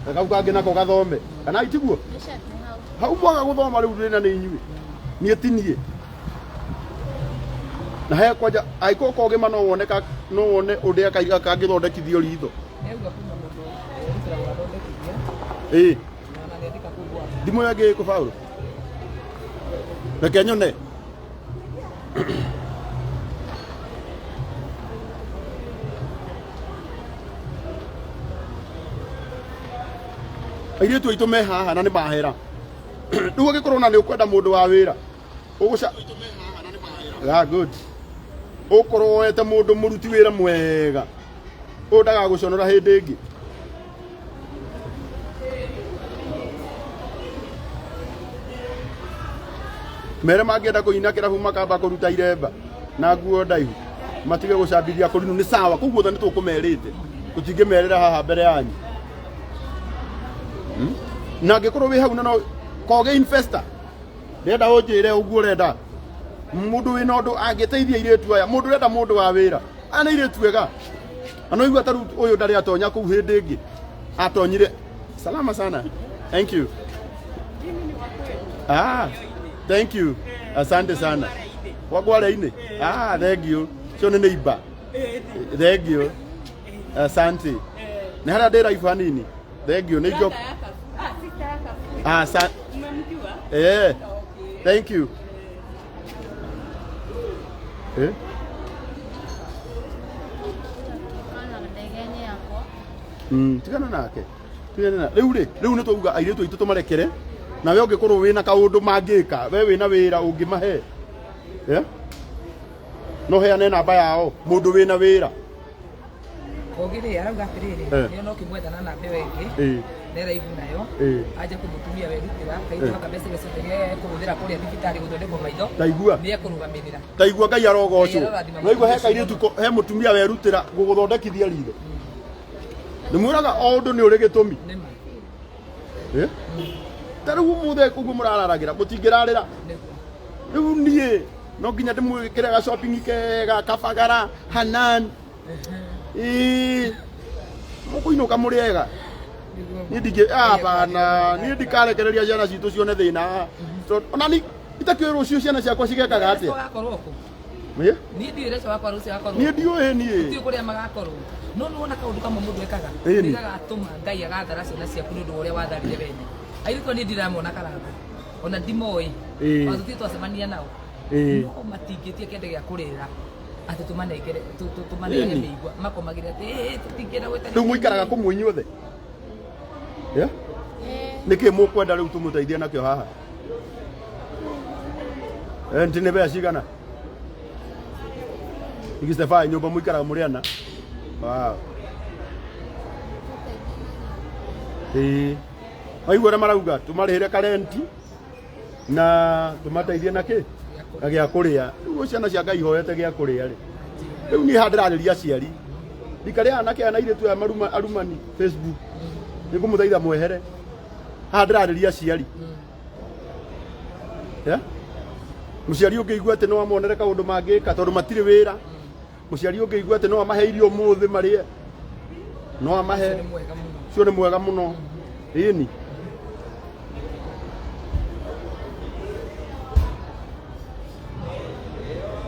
na kau kangĩ nako gathome, kana itiguo? Nĩ hau. Hau mwaga gũthoma rĩu thĩna nĩ inyuĩ, niĩ ti niĩ. Na he kwanja angĩkorwo kogĩma no wone no wone ũrĩa kangĩthondekithio ritho. Nĩauga kwĩna mũndũ werutĩra gũgathondekithia. Ĩĩ. Na ona nĩandĩka kũu gwake. Thimũ ĩyo ĩngĩ ĩkũ, Paul? Reke nyone. Airĩtu aitũ me haha na nĩ mahera. Rĩu ũngĩkorwo na nĩ ũkwenda mũndũ wa wĩra ũgũca, ah, good, ũkorwo woete mũndũ mũruti wĩra mwega ũyũ ndagagũconora hĩndĩ ĩngĩ. Mere mangĩenda kũina kĩrabu makamba kũruta iremba na nguo ndaihu, matige gũcambithia kũrinu. Nĩ sawa, koguo othe nĩ tũkũmerĩte, tũtingĩmerĩra haha mbere yanyu. Na angĩkorwo wĩ hau na no koge investor, ndĩrenda ũnjĩre ũguo ũrenda mũndũ wĩna ũndũ angĩteithia airĩtu aya, mũndũ ũrenda mũndũ wa wĩra. Aya nĩ airĩtu ega, na no igua ta rĩu ũyũ ndarĩ atonya kũu hĩndĩ ĩngĩ atonyire. Salama sana, thank you. Ah, thank you, asante sana. Wagware-inĩ. Ah, thank you. Cio nĩ neighbor. Thank you, asante. Nĩ harĩa ndĩ raibu hanini. Thank you. Nĩ ah, sa eh, thank you. Eh. Kana ndege-inĩ yakwa. Tigana nake. Tigana na rĩu rĩ, rĩu nĩ twauga airĩtu aitũ tũmarekere. Nawe ũngĩkorwo wĩna kaũndũ mangĩka, we wĩna wĩra ũngĩmahe, yeah? No heane namba yao, mũndũ wĩna wĩra. Kogi rĩ, arauga atĩrĩrĩ, nĩ no kĩmwetha na namba ĩyo ĩngĩ nĩ raibu nayo anja kũmũtumia werutĩra kairĩtu gaka mbeca iria ciothe ekũhũthĩra kũrĩa thibitarĩ gũthondekwo maitho Taigua. nĩ ekũrũgamĩrĩra. Taigua, Ngai arogocwo. Ngai arorathima. Waigua he mũndũ ũcio. kairĩtu he mũtumia werutĩra gũgũthondekithia ritho. Nĩ mwĩraga o ũndũ nĩ ũrĩ gĩtũmi. Nĩma. Eh? Ta rĩu ũmũthĩ ũguo mũrararagĩra, mũtingĩrarĩra. Nĩguo. Rĩu niĩ No nginya ndĩmwĩkĩre ga shopping kega kabagara Hanan. Ĩĩ. Mũkũinũka mũrĩ ega. Niĩ ndingĩ abana, niĩ ndikarekereria ciana citũ cione thĩna. Tondũ ona ni itakĩũĩ rũciũ ciana ciakwa cigekaga atĩa. Gakorwo kũ? Ĩ? Niĩ ndiũĩ Rachel wakwa rũciũ agakorwo. Niĩ ndiũĩ niĩ. Tiũĩ kũrĩa magakorwo. No nĩ wona kaũndũ kamwe mũndũ ekaga. Ĩni. Nĩ gagatũma Ngai agathara ciana ciaku nĩ ũndũ wa ũrĩa watharire wene. Airĩtu aya niĩ ndiramona karango. Ona ndimoĩ. Ĩĩ. Ona tũtirĩ twacemania nao. Ĩĩ. No matingĩtia kĩndũ gĩa kũrĩra atĩ tũmanengere tũmanengere Ĩni. mĩigua makomagĩra atĩ "Ĩ, tũtingĩenda gwĩtanio Rĩu mũikaraga kũ mwĩ inyuothe? Yeah? Nĩkĩ mũkwenda rĩu tũmũteithie nakĩo haha? Rent nĩ mbeca cigana? 65 nyũmba mũikaraga mũrĩ ana. Wow. Ĩĩ. Waigua ũrĩa marauga tũmarĩhĩre karenti na tũmateithie na kĩ? Na gĩa kũrĩa. Rĩu ciana cia Ngai ihoete gĩa kũrĩa rĩ. Rĩu niĩ haha ndĩrarĩria aciari. Ndikarĩa anake aya na airĩtu aya maruma arumani Facebook. Nĩngũmũthaitha mwehere. Haha ndĩrarĩria aciari. Yeah? Mũciari ũngĩigua atĩ no amonere kaũndũ mangĩka tondũ matirĩ wĩra. Mũciari ũngĩigua atĩ no amahe irio ũmũthĩ marĩe. No amahe. Nĩ mwega mũno. Ũcio nĩ mwega mũno. Ĩni.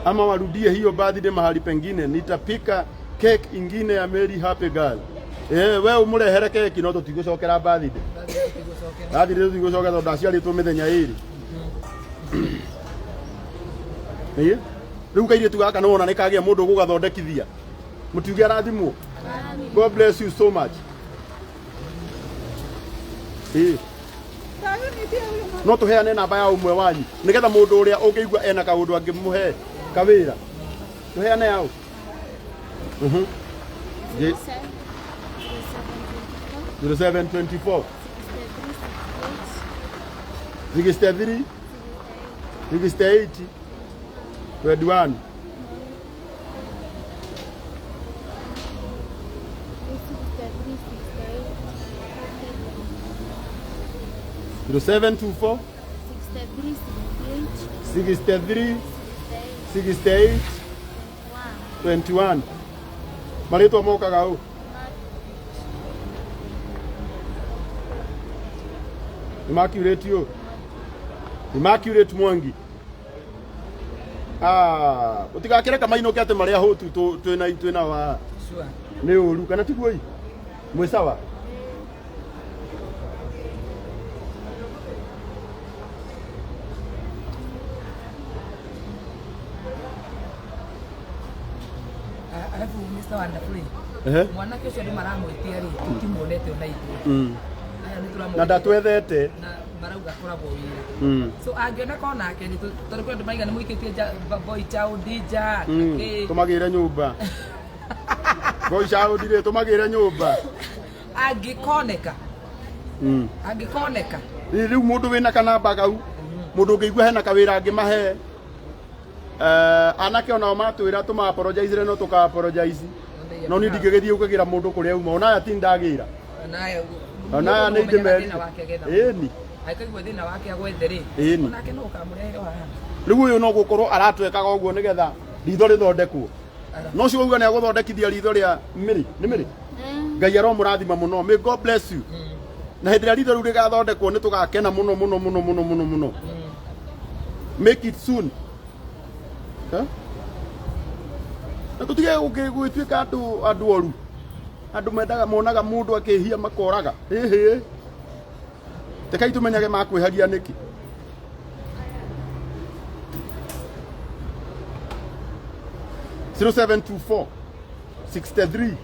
Ama warudie hiyo birthday mahali pengine, nitapika cake ingine ya Mary Happy Girl. Eh, we umurehere keki no tutigũcokera birthday. Tũtigũcokera. Birthday tũtigũcokera tondũ ndaciarĩtwo mĩthenya ĩrĩ. Ĩĩ. Rĩu kairĩtu gaka nĩwona nĩ kagĩa mũndũ ũgũgathondekithia. Mũtiuge arathimwo. God bless you so much. Ĩĩ. No tũheane namba ya ũmwe wanyu nĩgetha mũndũ ũrĩa ũngĩigua ena kaũndũ angĩmũhe kawĩra. Tũheane yaũ. Mhm. 0724 63 68 21. 0724 63 68 21. Marĩtwa mokaga ũ? Immaculate ũ? Immaculate Mwangi. Ah, ũtigakĩre kamainũke atĩ marĩa hũtu twĩna twĩna wa Sure. nĩ ũru kana tiguo i? Mwĩ sawa? Alafu Mr. Wonderful Ehe. mwanake ũcio andũ maramwĩtia rĩ tũtimuonete ona ithuĩ. Mm. Aya nĩ tũramwĩtia. Na ndatwethete. Na marauga akoragwo wĩra. Mm. So angĩoneka onake nĩ tondũ kwĩ andũ maiga nĩ mũikĩtie boy child nja Mm. kĩ. Tũmagĩre nyũmba. Boy child rĩ tũmagĩre nyũmba. Angĩkoneka. Mm. Angĩkoneka. Rĩu mũndũ wĩna kanamba kau mũndũ ũngĩigua hena kawĩra angĩmahe anake onao matwĩra tũma apologize no tũka apologize no niĩ ndingĩgĩthiĩ ũkĩgĩra mũndũ kũrĩa uma ona aya ti ndagĩra Onaya ona aya nĩ ndĩmerire thĩna wake agetha. ĩni Angĩkaigua thĩna wake agwethe rĩ. Ĩni. Onake no ũkamũrehere haha. Rĩu ũyũ no gũkorwo aratwekaga ũguo nĩgetha ritho rĩthondekwo no ũcio uga nĩ agũthondekithia ritho rĩa mĩrĩ nĩ mĩrĩ Ngai aromũrathima mũno. May God bless you. Na hĩndĩ ĩrĩa ritho rĩu rĩgathondekwo nĩ tũgakena mũno mũno mũno mũno mũno mũno. Make it soon. Eh? Na tũtige gũgĩtuĩka andũ andũ oru. Andũ mendaga monaga mũndũ akĩhia makoraga. Ĩhĩ. Tekai tũmenyage makwĩhagia nĩkĩ. 0724 63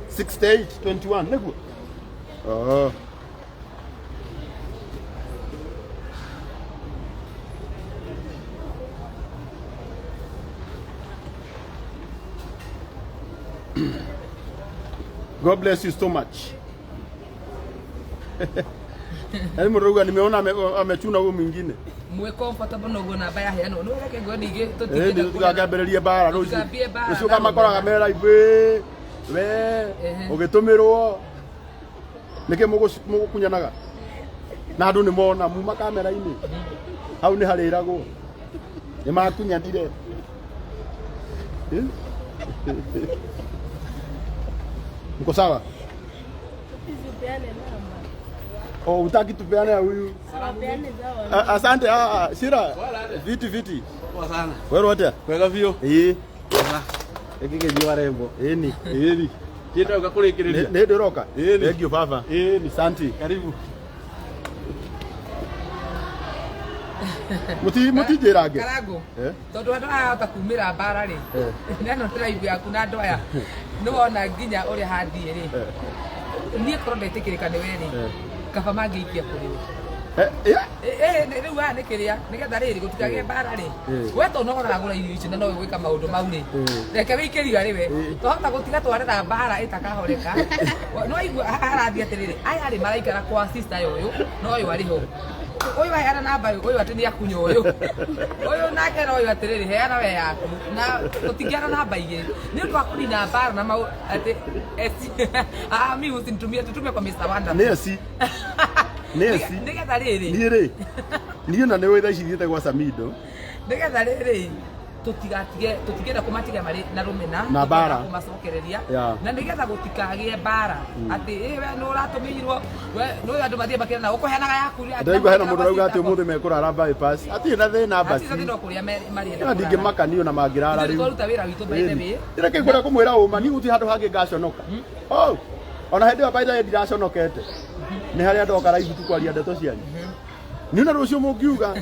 68 21 nĩguo. Oh. God bless you so much. Yaani mũrauga nimeona amechuna huyu mwingine. Mwĩ comfortable na ũguo namba yaheanwo no reke nguo ningĩ Ĩĩ tũtigakĩambĩrĩrie mbara rũciũ. Tũtikambie mbara, Rũciũ kamakoraga me live ĩ, we Ehe. ũgĩtũmĩrwo nĩkĩ mũgũkunyanaga? Na andũ nĩ mona muma kamera-inĩ. Hau nĩ harĩragwo. Nĩ makunyanire. Eh? Mko sawa? Usipeane namba. Oh, utaki tupeane ya huyu? Wapeane zao. Asante. Shira. Viti viti. Poa sana. Wewe atia? Kwega biũ. Ĩĩ. Gĩkĩ kĩnyi wa rembo. Ĩni. Ĩni. Kĩndauga kũrĩkĩrĩria. Nĩ ndĩroka. Ĩni. Thank you baba. Ĩni. Asante. Karibu. Muti mutinjĩrange. Karango. Eh? Tondũ andũ aya hota kumĩra mbara rĩ. Eh. Neno tribe yaku na andũ aya. Nĩ wona nginya ũrĩa hathiĩ rĩ. Niĩ korwo ndetĩkĩrĩka nĩ we rĩ. Eh. Kaba mangĩikia kũrĩ we. Eh, eh. Rĩu haha nĩ kĩrĩa nĩgetha rĩrĩ gũtikagĩe mbara rĩ. Eh. We to no ũragũra irio icio na no ũgwĩka maũndũ mau rĩ. Eh. Reke wĩikĩrio arĩ we. Eh. Twahota gũtiga twarera mbara ĩtakahoreka. No igua harathiĩ atĩrĩrĩ, aya rĩ maraikara kwa sister ya ũyũ na ũyũ arĩ ho. Ũyũ aheana namba ũyũ, ũyũ atĩ nĩ akunya ũyũ. Ũyũ nake na ũyũ atĩrĩrĩ, heana we yaku. Na tũtingĩana namba igĩrĩ. Nĩ ũndũ wa kũnina mbara na mau atĩ mi usinitumie, tutume kwa Mr. Wonderful. Nĩ eci. Nĩ eci. Nĩgetha rĩrĩ. Niĩ rĩ. Niĩ na nĩ ũĩ thaa ici thiĩte gwa Samido. Nĩgetha rĩrĩ tũtigatige tũtingĩenda kũmatiga marĩ na rũmena Na mbara. kũmacokereria Yeah. na nĩgetha gũtikagĩe mbara atĩ ĩ we nĩ ũratũmĩirwo we nĩ andũ mathiĩ makĩra ũkũheanaga yaku Ndĩraigua hena mũndũ ũrauga atĩ ũmũthĩ mekũrara bypass. Hatirĩ na thĩna basi. Hatirĩ thĩna o kũrĩa marĩenda Na ndingĩmaka niĩ ona mangĩrara Ithuĩ rĩu. twaruta wĩra witũ by the way. Ndĩra kĩngwenda kũmwĩra ũma niĩ gũtirĩ handũ hangĩ ngaconoka. Oh, ona hĩndĩ ĩyo by the way ndiraconokete. Nĩ harĩa ndoka raibu tu kwaria ndeto cianyu. Niĩ na rũciũ mũngiuga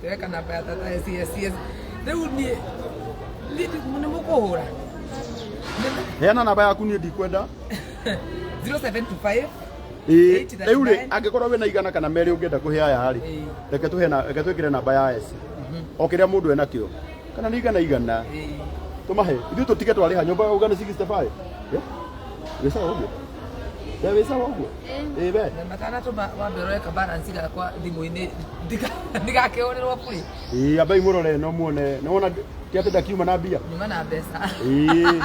Tũreka namba ya tata SCS. Rĩu niĩ nĩ mũkũhũra heana namba yaku niĩ ndikwenda. 0725 Ĩĩ, 839. rĩu rĩ angĩkorwo wĩna igana kana merĩ ũngĩenda kũhe aya rĩ Ĩĩ. reke tũhe na reke twĩkĩre namba ya S o kĩrĩa mũndũ enakĩo kana nĩ igana igana Ĩĩ. tũmahe ithuĩ tũtige twarĩha nyũmba uga nĩ 65 wĩ sawa ũguo we wĩ sawa ũguo ĩĩ we Na matanatũma wambe ũrore balance gakwa thimũ-inĩ ndigakĩhũrĩrwo bure ĩĩ ambai mũrore no muone nĩ wona ti atĩ ndakiuma na mbia nyuma na mbeca ĩĩ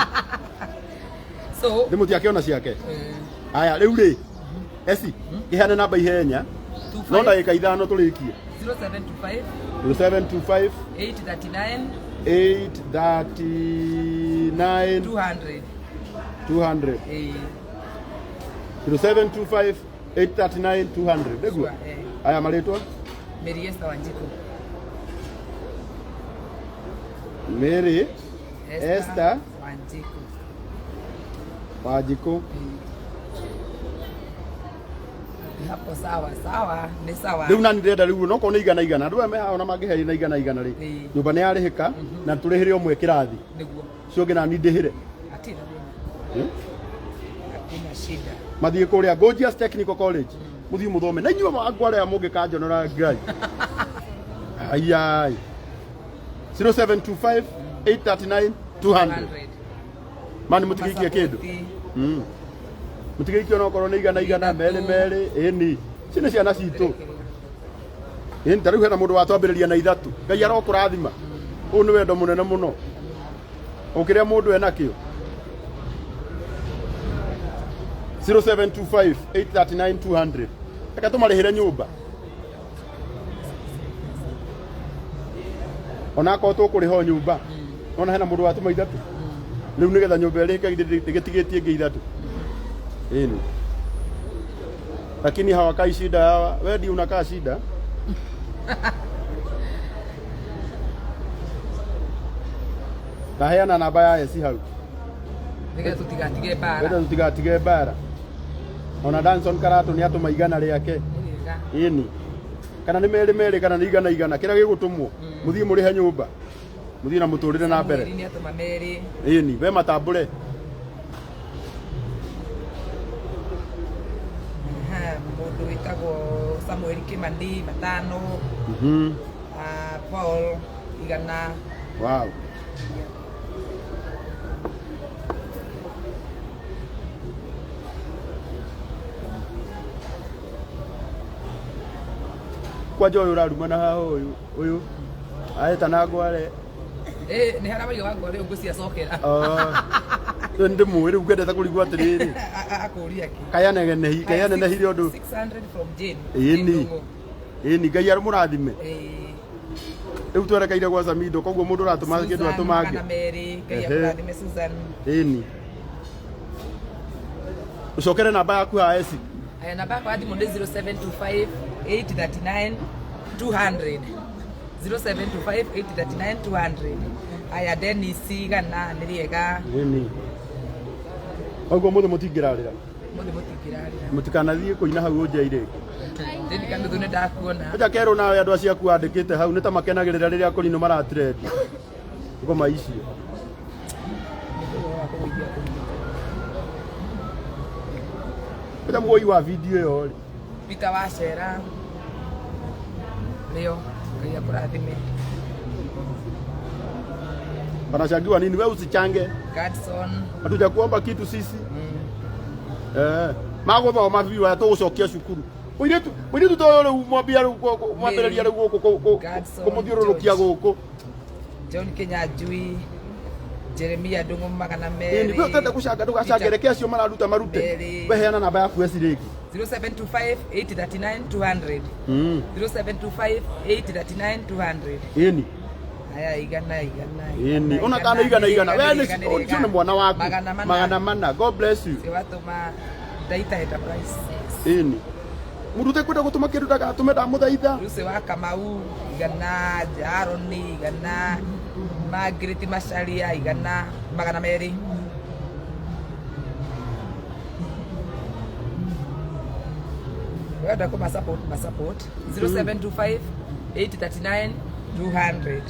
so thimũ tiakĩona ciake eh, aya rĩu rĩ eci kĩheane namba ihenya no 25 ndagĩka ithano tũrĩkie 0725 0725 839 839 200 200 eh 0725 839 200 nĩguo Sure, eh. aya marĩtwa Mary Esther Wanjiku Mary Esther Wanjiku Wanjikũ hapo sawa sawa nĩ sawa rĩu nani ndĩrenda rĩu no korwo nĩ igana igana andũ aya me haha ona mangĩhe na igana igana rĩ Ĩĩ. nyũmba nĩ yarĩhĩka na tũrĩhĩre ũmwe kĩrathi nĩguo ũcio ũngĩ nani ndĩhĩre hatirĩ na thĩna Eh? hakuna shida mathiĩ kũrĩa Gorgeous Technical College mũthiĩ mũthome na inyuĩ angũ arĩa mũngĩkanjonora Ngai ayai 0725 839 200 mani mũtigĩikie kĩndũ Mũtigĩikie onokorwo nĩ igana igana merĩ merĩ ĩni ici nĩ ciana citũ ĩni ta rĩu hena mũndũ watwambĩrĩria na ithatũ Ngai arokũrathima ũyũ nĩ wendo mũnene mũno o kĩrĩa mũndũ enakĩo 0725 839 200 reke tũmarĩhĩre nyũmba onakorwo tũkũrĩha o nyũmba nona hena mũndũ watũma ithatũ rĩu nĩgetha nyũmba ĩrĩhĩke ĩgĩtigĩtie ĩngĩ ithatũ ĩni lakini hawakai shida hawa wewe ndio unakaa shida ndaheana namba ya esi hau nĩgetha tũtigatige mbara wenda tutigatige mbara ona Danson Karatu nĩ atũma igana rĩake Nĩ wega. ĩni kana nĩ merĩ merĩ kana nĩ igana igana kĩrĩa gĩgũtũmwo mũthiĩ mũrĩhe nyũmba mũthiĩ na mũtũrĩre na mbere Mweri nĩ atũma merĩ ĩni we matambũre Aha, mũndũ wĩtagwo Samuel Kimani matano Paul igana wow kwanja ũyũ ũrarumana haha ũyũ ũyũ aetana ngware Eh, nĩ harĩa waiga wangwa rĩu ngũciacokera Oh. Rĩu ndĩmũĩ rĩu ngwendete kũrigwo atĩrĩrĩ. Akũria kĩ? Kayanenehi kayanenehire ũndũ. 600 from Jane. Ĩni. Jane Ndung'u. Ĩni Ngai arũmũrathime. Ĩĩ. Rĩu twerekeire gwa Samido koguo mũndũ ũratũma kĩndũ Susan atũmange. magana merĩ. Ngai Ehe. akũrathime Susan. Ĩni. Ũcokere namba yaku haha eci. Aya, namba yakwa ya thimũ nĩ 0725 839 200. 0725 839 200. Aya, Dennis igana nĩ rĩega. Ĩni. Koguo mũthĩ mũtingĩrarĩra. Mũthĩ mũtingĩrarĩra. Mũtikanathiĩ kũina hau ũnjai rĩngĩ. Jane Kanuthu nĩ ndakuona. Acha kerwo nawe andũ acio aku wandĩkĩte hau nĩ ta makenagĩrĩra rĩrĩa kũrinũ maratrend. Ngoma icio. Nĩ wa kũgũithia kũrinũ. Acha muoi wa video ĩyo rĩ. Peter Wacera. Leo Ngai akũrathime. Wanachangiwa nini? Wewe usichange. Godson. Hatuja kuomba kitu sisi. Eh, magũthoma biũ aya tũgũcokia cukuru. Mũirĩtu mũirĩtu ta ũyũ rĩu mwambia rĩu mwambĩrĩria rĩu gũkũ Godson kũmũthiũrũrũkia George. gũkũ. John Kinyanjui. Jeremia Ndung'u magana Ĩni, merĩ. we ũtenda gũcanga ndũgacange reke acio mararuta marute. Merĩ. We heana namba yaku eci rĩngĩ. 0725 839 200. 0725 839 200. Ĩni. Aya, igana igana. Ĩni. Ona kana igana igana. We nĩ ũcio nĩ mwana waku. Magana mana. Magana mana. God bless you. Siwatũma Daita Enterprise. Ĩni. Mũndũ ũtekwenda gũtũma kĩndũ ndagatũme ndamũthaitha. Lucy wa Kamau igana, Aroni igana, Margaret Macharia igana, magana merĩ. Wenda kũma support, ma support 0725 839 200.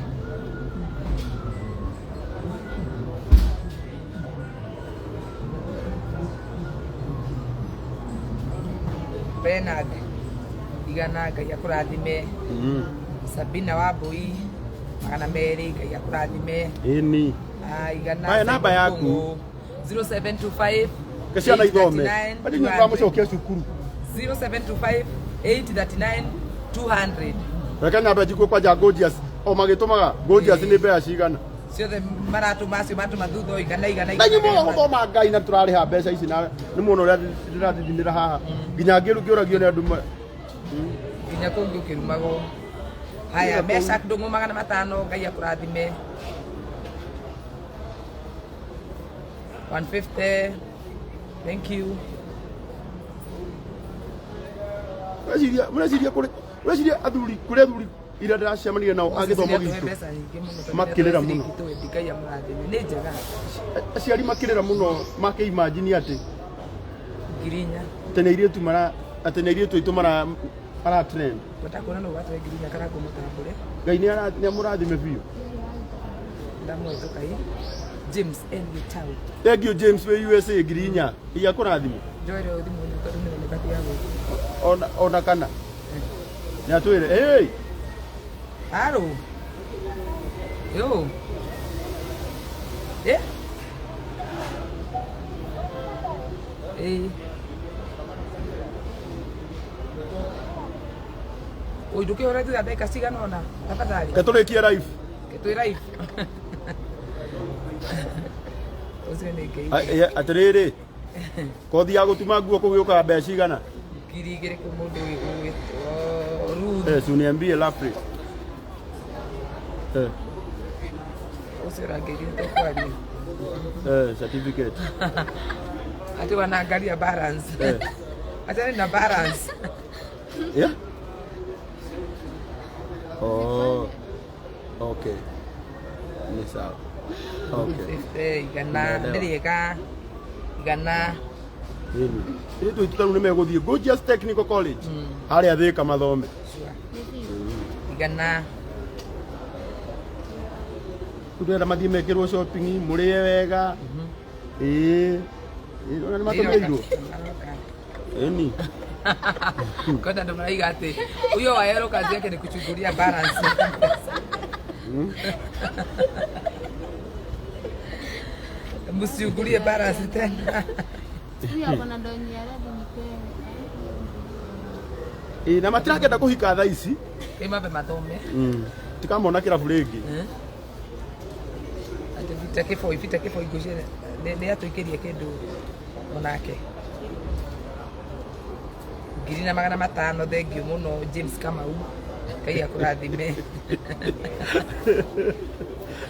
Bernard igana, Ngai akũrathime. Sabina Wambui magana merĩ, Ngai akũrathime. Ĩni. Ah, igana. Aya, namba yaku. Simon Kũng'ũ, 0725 Ke ciana ithome. 839 Ati nĩ ũramũcokia cukuru. 0725 839 200. Reke nyambe njigue kwanja Gorgeous o magĩtũmaga Gorgeous nĩ mbeca cigana. Ciothe maratũma acio matũma thutha o igana igana. Na inyuĩ mwoga gũthoma Ngai na tũrarĩha mbeca ici na nĩ muona ũrĩa ndĩrathithinĩra haha nginya ngĩũragio nĩ andũ nginya kũngĩ ũkĩrumagwo. Haya, Meshak Ndung'u magana matano, Ngai akũrathime. 150. Thank you. Ũreciria ũreciria kũrĩ ũreciria athuri kũrĩ athuri iria ndĩracemanirie nao a gĩthomo gitũ mbeca nyingĩ mũno tondũ Makĩrĩra mũno. twendi Ngai amũrathime nĩ njega. Aciari makĩrĩra mũno makĩimagine atĩ 4,000. Atĩ nĩ airĩtu mara atĩ nĩ airĩtu aitũ mara mara trend. Twenda kuona no gwatwe 4,000 kana ngũmũtambũre. Ngai nĩ amũrathime biũ. Ndamwĩtũka i James N Gitau. Thank you James wĩ USA 4,000 iya kũrathime. Njoere thimũ ĩno tondũ nĩ roneka ti ya gũkũ. Ona kana nĩ atwĩre hey. Haro. Yo. Eh? Eh. Oi, ndũkĩhũra thutha ndagĩka cigana ũna tafadhali. Ke tũrĩkie live. Ke twĩ live. Ũcio nĩ Ngai. Atĩrĩrĩ kothi ya gũtuma nguo kũgĩũkaga mbeca cigana? 2,000 kwĩ mũndũ ũgwĩtwo Ruth. Eh, si uniambie Lafrey. Eh, Ũcio ũrangeria tũkwaria. eh, certificate. Ati wanaangalia balance. Eh. Achana na balance. Yeah? Oh. Okay. Ni sawa. Okay. 50 igana nĩ rĩega igana. Nini. Ĩĩ tu tutaru nĩ megũthiĩ Gorgeous Technical College. Harĩa Thika mathome. Sure. Igana. Ndĩrenda mathiĩ mekĩrwo shopping, mũrĩe wega. Ĩĩ. Ĩĩ, ona nĩ matũmĩirwo. Ĩni. Kwanza ndo maraiga atĩ huyo Waero kazi yake ni kuchungulia balance. Msichungulie balance tena. Huyu ako na ndonyi ya red nipewe. Ĩĩ, na matirakenda kũhika thaa ici. Ĩ mambe mathome. Tikamona kĩrabu rĩngĩ. Ati vita kĩboi vita kĩboi ngũcere. Nĩ atũikĩrie kĩndũ onake 1500. Thank you mũno, James Kamau, Ngai akũrathime.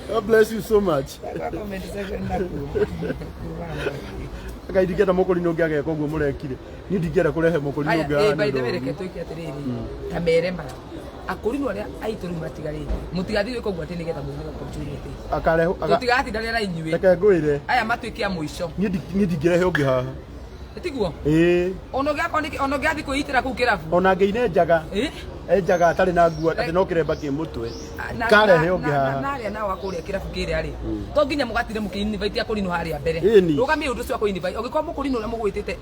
God bless you so much. Kwa comment section nakuo kuma mwaki. Ngai, ndingĩenda mũkũrinũ ũngĩ ageka ũguo mũrekire. Niĩ ndingĩenda kũrehe mũkũrinũ Aya, ũngĩ eh, haha by nĩ the way, ũndũ reke ũru. tuike atiriri, ta mere ma akũrinũ arĩa aitũ rĩu matigarĩte, mũtigathiĩ gwĩka ũguo atĩ nĩgetha muone opportunity. Tũtigatindanĩra na inyuĩ. Reke ngwĩre. Aya matuĩke a mũico. Niĩ ndingĩrehe ũngĩ haha. Tiguo. Ĩĩ. Ona ũngĩakorwo nĩ ona ũngĩathiĩ kwĩitĩra kũu kĩrabu. Ona ngĩine njaga. Eh? Enjaga atarĩ na nguo, atĩ no kĩremba kĩ mũtwe. Na- Karehe na- ũngĩ na- haha. na arĩa nao akũrĩa kĩrabu kĩrĩa rĩ, to nginya mũgatinde mũkĩ-invite akũrinũ harĩa mbere. Ĩni. Rũgamie ũndũ ũcio wa kũ-invite. Ũngĩkorwo mũkũrinũ ũrĩa mũgwĩtĩte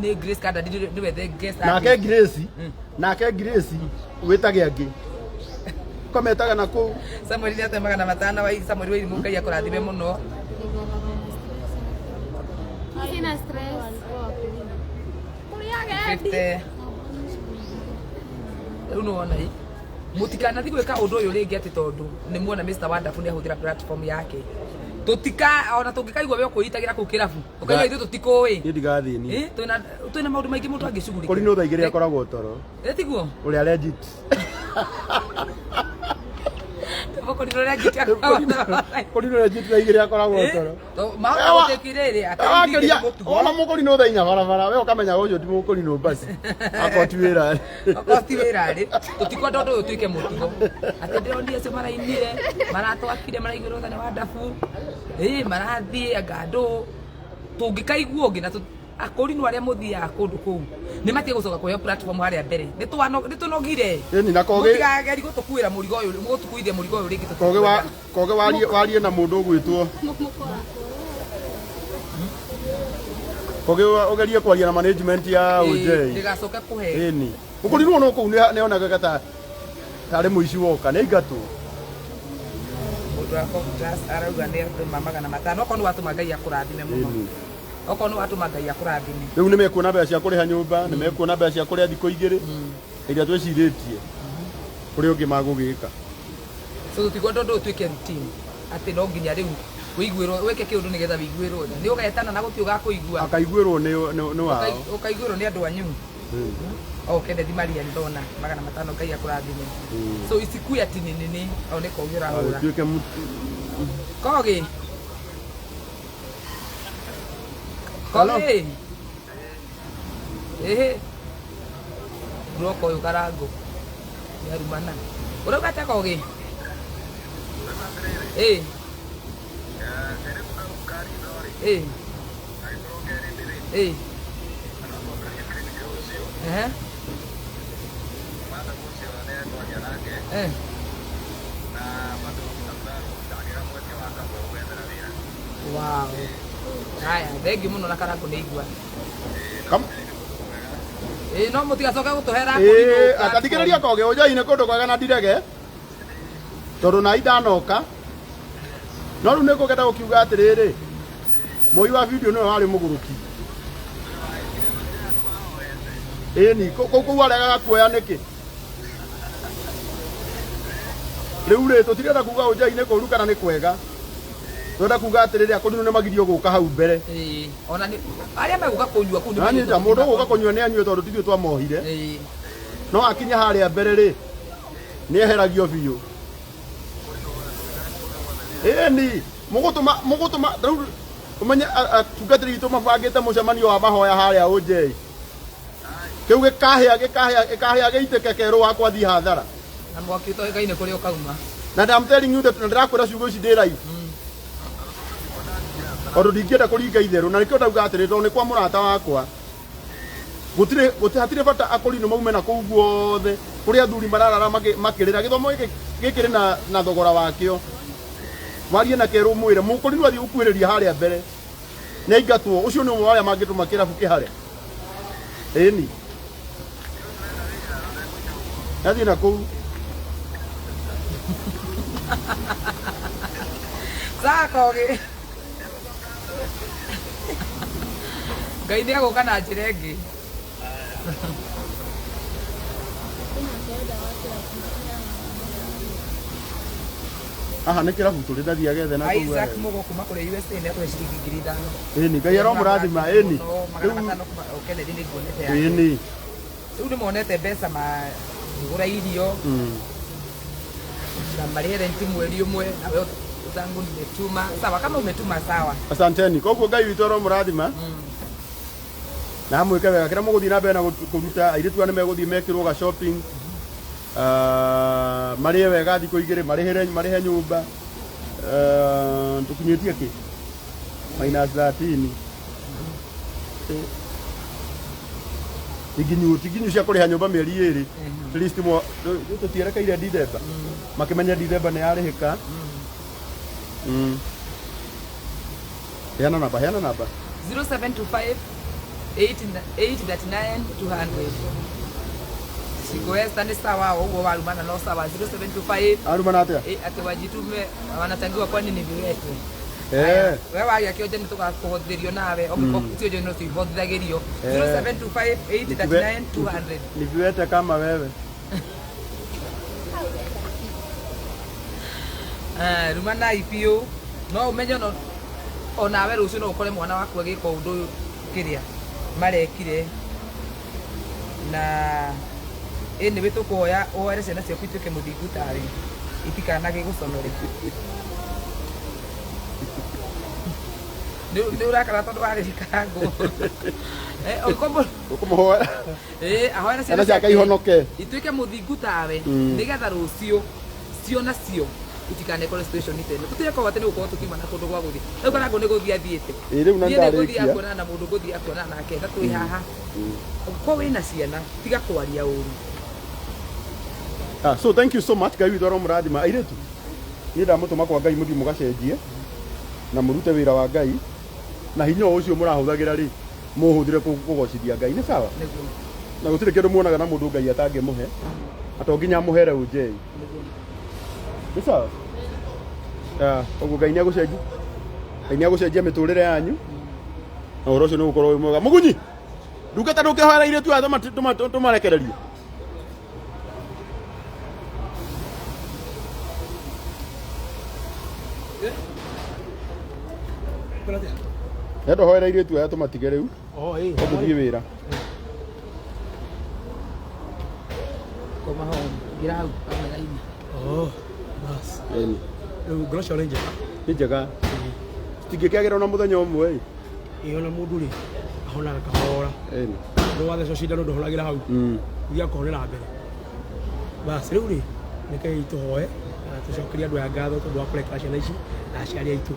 nĩ Grace Kanda nĩwe the guest Nake artist. Grace, nake Grace wĩtage angĩ kometaga na kũu. Samuel nĩ ate 500 wa Samuel wa Irimũ, Ngai akũrathime mũno. Sina stress. Kũrĩa agendi. 50 rĩu nĩwona ĩ, mũtikanathiĩ gwĩka ũndũ ũyũ rĩngĩ atĩ tondũ nĩ muona Mr Wonderful nĩ ahũthĩra platform yake. Tũtika ona tũngĩkaigua we ũkwĩitagĩra kũu kĩrabu, ũkaigua ithuĩ tũtikũĩ. Niĩ ndigathiĩ. Eh, twĩna maũndũ maingĩ mũndũ angĩcugurikĩra. Kũrinũ thaa 2 akoragwo toro. Eh, tiguo. Ũrĩa legit. Mũkũrinũ legit. Kũrinũ legit thaa 2 akoragwo toro. Mahota gũtĩkirĩrĩ. Wakĩria ona mũkũrinũ thaa 4 barabara, we ũkamenya ũcio ti mũkũrinũ, basi akorwo ti wĩra. Okorwo ti wĩra rĩ, tũtikwenda ũndũ ũyũ ũtuĩke mũtugo atĩ ndĩronire acio marainire, maratwakire, maraiguĩrwo tha nĩ wandabu ĩ, marathiĩ anga ndũ tũngĩkaigua ũngĩ na akũrinũ arĩa mũthiaga kũndũ kũu nĩ matige gũcoka kũheo platform harĩa mbere. Nĩ tũnogire. Ĩni na kogi. Mũtikageri gũtũkuĩra mũrigo ũyũ, gũtũkuithia mũrigo ũyũ rĩngĩ. Kogi wa kogi, warie, warie na mũndũ ũgwĩtwo kogi, ũgerie kwaria na management ya OJ. Ndĩgacoke kũhe. Ĩni mũkũrinũ no kũu nĩ onaga ta tarĩ mũici woka, nĩ aingatwo. Mũndũ wa Coptas arauga nĩ atũma 500. Okorwo nĩ watũma, Ngai akũrathime mũno. Okorwo nĩ watũma, Ngai akũrathime. Rĩu nĩ mekuona mbeca cia kũrĩha nyũmba, nĩ mekuona mbeca cia kũrĩa thikũ 2 iria twĩcirĩtie kũrĩ ũngĩ magũgĩka. So tũtikwenda ũndũ ũyũ ũtuĩke routine atĩ no nginya rĩu wĩiguĩrwo, wĩke kĩũndũ nĩgetha wĩiguĩrwo tha. Nĩ ũgetana na gũtirĩ ũgakũigua. Akaiguĩrwo nĩ wao. Ũkaiguĩrwo nĩ andũ anyu. O Kenneth Maria ndona 500, Ngai akũrathime. So isikue ati nĩ nini o nĩ kogi ũrahũra. Tuĩke Kogi. Hello? Kogi ĩhĩ, broka ũyũ karango nĩ arumana. Ũrauga atĩa, Kogi? Ĩ ĩ ĩ, ehe eh. Wow. Haya, thank you mũno na karango nĩ igua. Ĩ, no mũtigacoke gũtũhera. Ĩĩ, atathikĩrĩria kogi, ũnjai nĩ kũndũ kwega na ndirege tondũ na indanoka, no rĩu nĩ ngũgenda gũkiuga atĩrĩrĩ, mũi wa video nĩwe warĩ mũgũrũki. Ĩni kũu kũu aregaga kuoya nĩkĩ? Rĩu rĩ, tũtirenda kuga ũnjai nĩ kũru kana nĩ kwega, twenda kuga atĩrĩrĩ, akũrinũ nĩ magirio gũka hau mbere. Ĩĩ, ona nĩ arĩa megũka kũnyua kũu nĩ Nanyita mũndũ ũgũka kũnyua nĩ anyue, tondũ tithuĩ twamohire. No akinya harĩa mbere rĩ, nĩ eheragio biũ. Ĩni mũgũtũma mũgũtũma rĩu ũmenye atungatĩri itũ mabangĩte mũcemanio wa mahoya harĩa ũnjei, kĩu gĩkahĩa gĩkahĩa gĩkahĩa gĩitĩke kerũ wakwa thiĩ hathara. Na mwaki ũtoĩkaine kũrĩa ũkauma. Na I'm telling you that, na ndĩrakwĩra ciugo ici ndĩ live tondũ ndingĩenda kũringa itherũ, na nĩkĩo ndauga atĩrĩ, tondũ nĩ kwa mũrata wakwa, gũtirĩ hatirĩ bata akũrinũ maume na kũu guothe kũrĩa athuri mararara makĩrĩra. Gĩthomo gĩkĩ gĩkĩrĩ na thogora wakĩo. Warie na kerũ, mwĩre mũkũrinũ athiĩ gũkuhĩrĩria harĩa mbere nĩ aingatwo. Ũcio nĩ ũmwe wa arĩa mangĩtũma kĩrabu kĩhare. Ĩni athiĩ na kũu. Sawa Kogi, Ngai nĩ egũka na njĩra ĩngĩ. Kwĩna kĩenda wa kĩrabu. Haha nĩ kĩrabu tũrĩ ndathiĩ agethe na kũu. Isaac Mugo kuma kũrĩa USA nĩ atũhe ciringi 5,000. Ĩni, Ngai aromũrathima, ĩni. Mũno, 500 kuma o Kennedy nĩ nguonete yake. Ĩni. Rĩu nĩ monete mbeca makĩgũra irio na marĩhe rent mweri ũmwe, nawe zangu nimetuma sawa, kama umetuma sawa. Asanteni. Koguo Ngai witũ aromũrathima na amwĩke wega. Kĩrĩa mũgũthiĩ na mbere na kũruta airĩtu aya nĩ megũthiĩ mekĩrwo ga shopping. Ah, marĩe wega thikũ igĩrĩ, marĩhĩre marĩhe nyũmba. Ah, tũkinyĩtie kĩ? Minus 13. Iginyu ti nginyu cia kũrĩha nyũmba mĩeri ĩrĩ. At least mo tũtierekeire December. Makĩmenye December nĩ yarĩhĩka. Heana namba, heana namba. 0725 839 200. Shiko Esther nĩ sawa ũguo warumana no sawa 0725. Arumana atĩa? Atĩ wajitume wanachangiwa kwani ni viwete. Eh. We wagĩa kĩonje nĩ tũgakũhotithĩrio nawe ũngĩkorwo ti kĩonje no tũihotithagĩrio. 0725 839 200. Ni viwete kama wewe. Eh, rumanai biũ no ũmenye no onawe rũciũ no ũkore mwana waku agĩka ũndũ ũyũ kĩrĩa marekire na anyway tũkũhoya ũhoere ciana ciaku ituĩke mũthingu tawe itikanagĩgũconore. Nĩ ũrakara tondũ warĩrĩka ngũ. Eh, ũngĩkorwo Ũkũmũhoera. Ahoere ciana ciake ihonoke. Ituĩke mũthingu tawe nĩgetha rũciũ cio nacio itikanekore situation ta ĩno. Tũtirekorwo atĩ nĩ gũkorwo tũkiuma na kũndũ gwa gũthiĩ. Rĩu Karangũ nĩ gũthiĩ athiĩte. Ĩ, rĩu na Niĩ nĩ ngũthiĩ ndarĩkia. kuonana na mũndũ ngũthiĩ kuonana nake na twĩ haha. Ũngĩkorwo wĩna ciana tiga kwaria ũru. Ah, so thank you so much. Ngai witũ aromũrathima. Airĩtu, niĩ ndamũtũma kwa Ngai mũthiĩ mũgacenjie na mũrute wĩra wa Ngai na hinya o ũcio mũrahũthagĩra rĩ mũũhũthĩre kũgocithia Ngai, nĩ sawa? Nĩguo. Na gũtirĩ kĩndũ muonaga na mũndũ Ngai atangĩmũhe, na to nginya amũhere ũnjei, nĩ sawa? Ah, ũguo Ngai nĩagũcenjia, Ngai nĩagũcenjia mĩtũrĩre yanyu na ũhoro ũcio nĩ ũgũkorwo wĩ mwega. Mũgunyi ndungata, ndũkĩhoera airĩtu aya tũmarekererie. Enda hoera airĩtu aya tũmatige rĩu tũthiĩ wĩra. Koma home. Ingĩra hau kamera-inĩ. Oh, bas. Ĩni. Rĩu ngoro ciao nĩ njega. Nĩ njega, citingĩkĩagĩra ona mũthenya ũmwe ĩ. Ĩ, ona mũndũ rĩ ahonaga kahora. Ĩni. Ndũ wathecwo cindano ndũhonagĩra hau. Ũthiaga kũhonera mbere. Bas, rĩu rĩ rekei tũhoe na tũcokerie andũ aya ngatho tondũ wa kũrekera ciana ici na aciari aitũ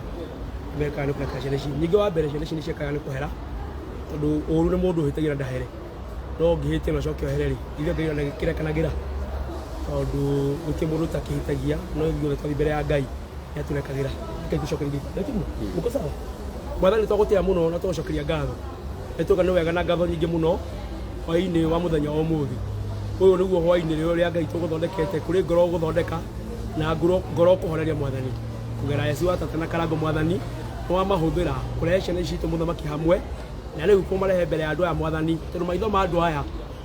mekaga nĩ kũrekera ciana ici. Ningĩ wa mbere ciana ici nĩ ciekaga nĩ kũhera tondũ ũru nĩ mũndũ ũhĩtagia na ndahere, no ũngĩhĩtia na ũcoke ũhere rĩ, ithuĩ Ngai kĩrekanagĩra tondũ gũtirĩ mũndũ ũtakĩhĩtagia, no ithuothe twathiĩ mbere ya Ngai nĩ atũrekagĩra. Rekei tũcokerie Ngai. Mũko sawa? Mwathani, twagũtĩĩa mũno na twagũcokeria ngatho. Nĩ tuoka nĩ wega na ngatho nyingĩ mũno hwaĩ-inĩ wa mũthenya wa ũmũthĩ. Ũyũ nĩguo hwaĩ-inĩ ũrĩa Ngai tũgũthondekete, kũrĩ ngoro ũgũthondeka na ngoro ũkũhoreria Mwathani. Kũgera Yesu wa tata na Karangũ Mwathani, nĩ wamahũthĩra kũrehe ciana ici citũ mũthamaki hamwe, na rĩu kũmarehe mbere ya andũ aya Mwathani, tondũ maitho ma andũ aya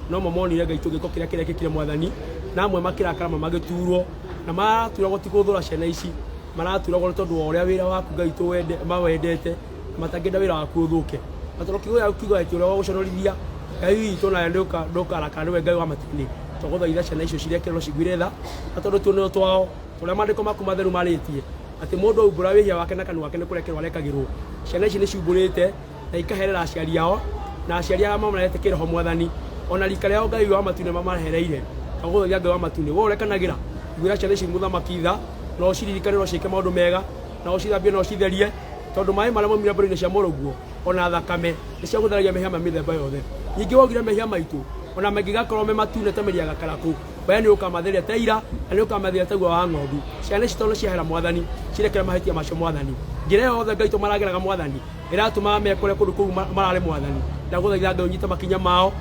nomo monire Ngai tũgĩko kĩrĩa kĩrekĩkire Mwathani, na amwe makĩrakara amwe magĩturwo, na maraturagwo ti gũthũra ciana ici, maraturagwo nĩ tondũ wa ũrĩa wĩra waku Ngai tũwende, mawendete, matangĩenda wĩra waku ũthũke. Na tondũ kiugo gĩaku kiugaga atĩ ũrĩa wa gũconorithia Ngai witũ nawe ndũkarakara, nĩwe Ngai wa matu-inĩ. Twagũthaitha ciana icio cirekerwo ciguire tha, na tondũ tuonero twao, tũrĩa maandĩko maku matheru marĩtie, atĩ mũndũ aumbũra wĩhia wake na kanua gake nĩ kũrekerwo arekagĩrwo. Ciana ici nĩ ciumbũrĩte na ikaherera aciari ao, na aciari arĩa mamarehete kĩroho Mwathani, ona rika rĩao Ngai wa matu-inĩ mamahereire. Twagũthaitha Ngai wa matu-inĩ, we ũrekanagĩra, iguĩra ciana ici mũthamaki tha, na ũciririkane na ũciĩke maũndũ mega, na ũcithambie na ũcitherie, tondũ maĩ marĩa maumire mbũri-inĩ cia mũrũguo ona thakame nĩ cia gũtheragia mehia ma mĩthemba yothe. Ningĩ waugire mehia maitũ ona mangĩgakorwo me matune ta mĩri ya gakarakũ, we nĩ ũkamatheria ta ira na nĩ ũkamatheria ta guoya wa ng'ondu. Ciana ici tondũ ciahera Mwathani, cirekere mahĩtia macio Mwathani. Njĩra ĩyo yothe Ngai tũmarageraga Mwathani ĩratũmaga mekore kũndũ kũu mararĩ Mwathani. Ndagũthaitha Ngai ũnyite makinya mao,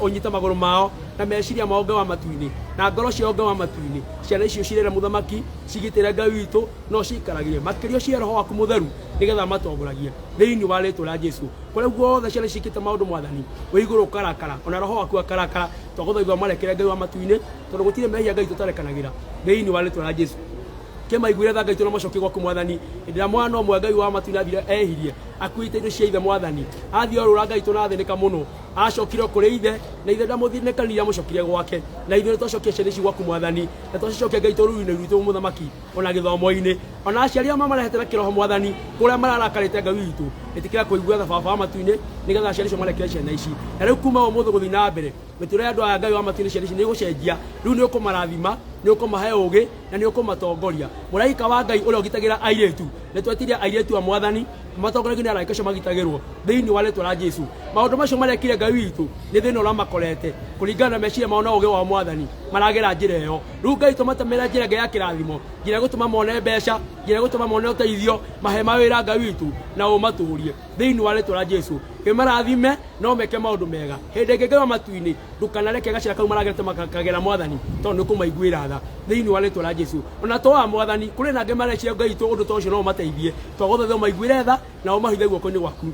ũnyite magũrũ mao na meciria mao Ngai wa matu-inĩ, na ngoro ciao Ngai wa matu-inĩ. Ciana icio cirere mũthamaki cigitĩre Ngai witũ no ciikaragĩre makĩria cia roho waku mũtheru nĩgetha matongoragie thĩinĩ wa rĩtwa rĩa Jesu. Kũrĩa guothe ciana ciĩkĩte maũndũ Mwathani wĩ igũrũ ũkarakara, ona roho waku akarakara, twagũthaitha ũmarekere Ngai wa matu-inĩ, tondũ gũtirĩ mehia Ngai tũtarekanagĩra thĩinĩ wa rĩtwa rĩa Jesu. Kĩmaiguĩre tha Ngai witũ na macokie gwaku mwathani. Hĩndĩ ĩrĩa mwana ũmwe Ngai wa matu-inĩ athire ehirie, akuĩte indo cia ithe mwathani, athiĩ orũra Ngai witũ na athĩnĩka mũno, acokire kũrĩ ithe, na ithe ndamũthinĩkanire amũcokirie gwake. Na ithuĩ nĩtwacokia ciana ici gwaku mwathani, na twacicokia Ngai witũ rũũru-inĩ rwitũ mũthamaki, ona gĩthomo-inĩ. Ona aciari ao mamarehete na kĩroho mwathani, kũrĩa mararakarĩte Ngai witũ, ĩtĩkĩra kũigua tha baba wa matu-inĩ, nĩgetha aciari acio marekere ciana ici. Na rĩu kuma ũmũthĩ gũthiĩ na mbere, mĩtũrĩre ya andũ aya Ngai wa matu-inĩ ciana ici nĩ ĩgũcenjia. Rĩu nĩ ũkũmarathima, nĩ ũkũmahe ũgĩ, na nĩ ũkũmatongoria. Mũraika wa Ngai ũrĩa ũgitagĩra airĩtu, nĩ twetirie airĩtu a mwathani, matongoragio nĩ araika acio magitagĩrwo thĩinĩ wa rĩtwa rĩa Jesu. Maũndũ macio marekire Ngai witũ nĩ thĩna ũramakorete kũringana na meciria mao na ũgĩ wa mwathani, maragera njĩra ĩyo. Rĩu Ngai tũmatemere njĩra ĩngĩ ya kĩrathimo, njĩra ĩgũtũma mone mbeca, njĩra ĩgũtũma mone ũteithio, mahe mawĩra Ngai witũ na ũmatũrie thĩinĩ wa rĩtwa rĩa Jesu. Kĩmarathime no meke maũndũ mega. Hĩndĩ ĩngĩ Ngai wa matu-inĩ ndũkanareke gacĩra kau maragerete makagera mwathani tondũ nĩ ũkũmaiguĩra tha thĩinĩ wa rĩtwa rĩa Jesu. Ona to a mwathani kũrĩ na angĩ mareciria Ngai witũ ũndũ ta ũcio no ũmateithie, twagũthaitha ũmaiguĩre tha na ũmahithe guoko-inĩ gwaku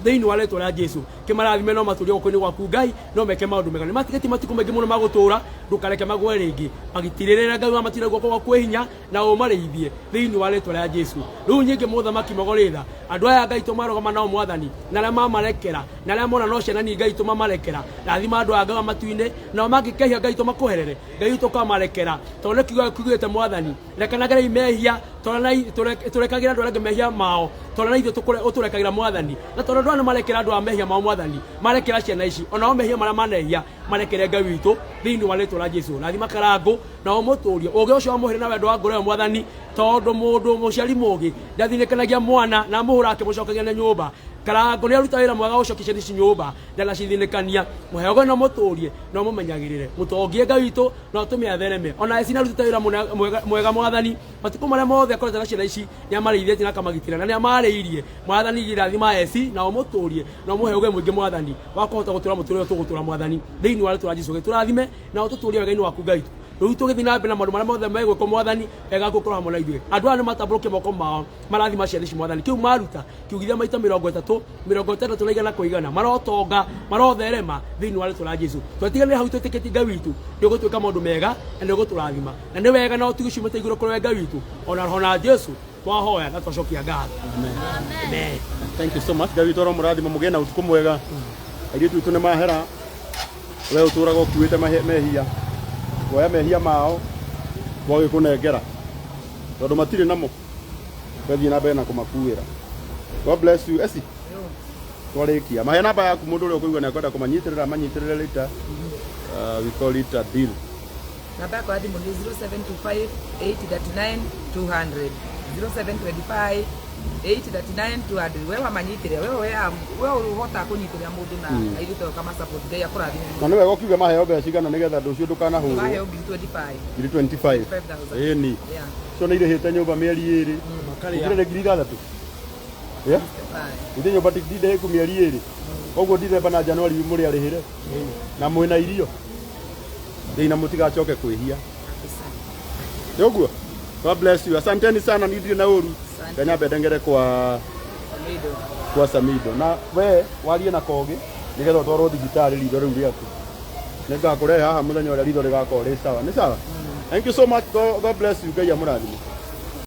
thĩinĩ wa rĩtwa rĩa Jesu. Kĩmarathime no matũrie guoko-inĩ gwaku Ngai no meke maũndũ mega. Nĩ matigĩtie matukũ maingĩ mũno ma gũtũũra, ndũkareke magwe rĩngĩ. Magitirĩrĩra Ngai wa matu-inĩ guoko gwaku kwĩ hinya na ũmarĩithie thĩinĩ wa rĩtwa rĩa Jesu. Rĩu nyingĩ mũthamaki mogorĩtha andũ aya Ngai tũmarũgama nao mwathani na arĩa mamarekera na arĩa mona no ciana ni Ngai tũmamarekera. Rathima andũ aya Ngai wa matu-inĩ nao mangĩkehia Ngai tũmakũherere Ngai tũkamarekera tondũ nĩ kiugo kiugĩte mwathani rekanagerei mehia tũrekagĩra andũ arĩa angĩ mehia mao tondũ na ithuĩ ũtũrekagĩra mwathani na tondũ andũ aya nĩ marekera andũ aya mehia mao mwathani marekera ciana ici onao mehia marĩa manehia marekere Ngai witũ thĩinĩ wa rĩtwa rĩa Jesu. Rathima Karangũ na ũmũtũrie ũgĩ ũcio wamũhĩre na wendo wa ngoro ĩyo mwathani tondũ mũndũ mũciari mũgĩ ndathinĩkanagia mwana na amũhũra akĩmũcokagia na nyũmba. Karangũ nĩ aruta wĩra mwega gũcokia ciana ici nyũmba ndanacithinĩkania. Mũhe ũgĩ na ũmũtũrie na ũmũmenyagĩrĩre. Mũtongie Ngai witũ na ũtũme athereme. Ona Esi nĩ arutĩte wĩra mwega mwathani matukũ marĩa mothe akoretwo na ciana ici nĩ amarĩithĩtie na akamagitĩra na nĩ amarĩirie. Mwathani rathima Esi na ũmũtũrie na ũmũhe ũgĩ mũingĩ mwathani wa kũhota gũtũra mũtũrĩre ũyũ tũgũtũra mwathani thĩinĩ wa rĩtwa rĩa Jesu. Gĩtũrathime na ũtũtũrie wega-inĩ waku Ngai witũ. Rĩu tũgĩthiĩ na mbere na maũndũ marĩa mothe megwĩkwo mwathani wega waku ũkorwo hamwe na ithuĩ. Andũ aya nĩ matambũrũkie moko mao marathima ciana ici mwathani. Kĩu maruta kiugithia maita 30 60 na igana kwa igana marotonga marotherema thĩinĩ wa rĩtwa rĩa Jesu. Twetiganĩre hau twĩtĩkĩtie Ngai witũ nĩ ũgũtwĩka maũndũ mega na nĩ ũgũtũrathima na nĩ wega na ũtugi ciumĩte igũrũ kũrĩ we Ngai witũ ona roho na Jesu twahoya na twacokia ngatho. Amen. Amen. Thank you so much. Ngai witũ aromũrathima mũgĩe na ũtukũ mwega. Airĩtu witũ nĩ mahera we ũtũraga ũkuĩte mehia woya mehia mao twagĩkũnengera tondũ matirĩ namo twathiĩ na mbere na kũmakuĩra. God bless you. Esi twarĩkia mahe namba yaku mũndũ ũrĩa ũkũigua nĩ akwenda kũmanyitĩrĩra amanyitĩrĩre later. We call it a deal. Namba yakwa ya thimũ nĩ 0725 839 200 0725 839 200 we wamanyitĩrĩra we we we ũhotaga kũnyitĩrĩra mũndũ na airĩtu ũkama support Ngai akũrathime na nĩ wega ũkiuge maheo mbeca cigana nĩgetha ndũciũ ndũkanahũrwo. Maheo ngiri 25 Ngiri 25. 25,000. Ĩni Yeah. cio nĩ irĩhĩte nyũmba mĩeri ĩrĩ ũkĩrĩ nĩ ngiri ithathatũ. Yeah? Ithe nyũmba ndindĩhĩku mĩeri ĩrĩ koguo Dithemba na Januari mũrĩ arĩhĩre na mwĩna irio thĩi na mũtigacoke kwĩhia nĩ ũguo. God bless you. Asanteni sana, ni ndirĩ na ũru. Kenya mbendengere kwa kwa Samido na we warie na kogi nigetha ũtwarwo thibitarĩ ritho rĩu rĩaku nĩngakũrehe haha mũthenya ũrĩa ritho rĩgakorwo rĩ sawa. Nĩ sawa. Thank you so much. God bless you. Ngai amũrathime.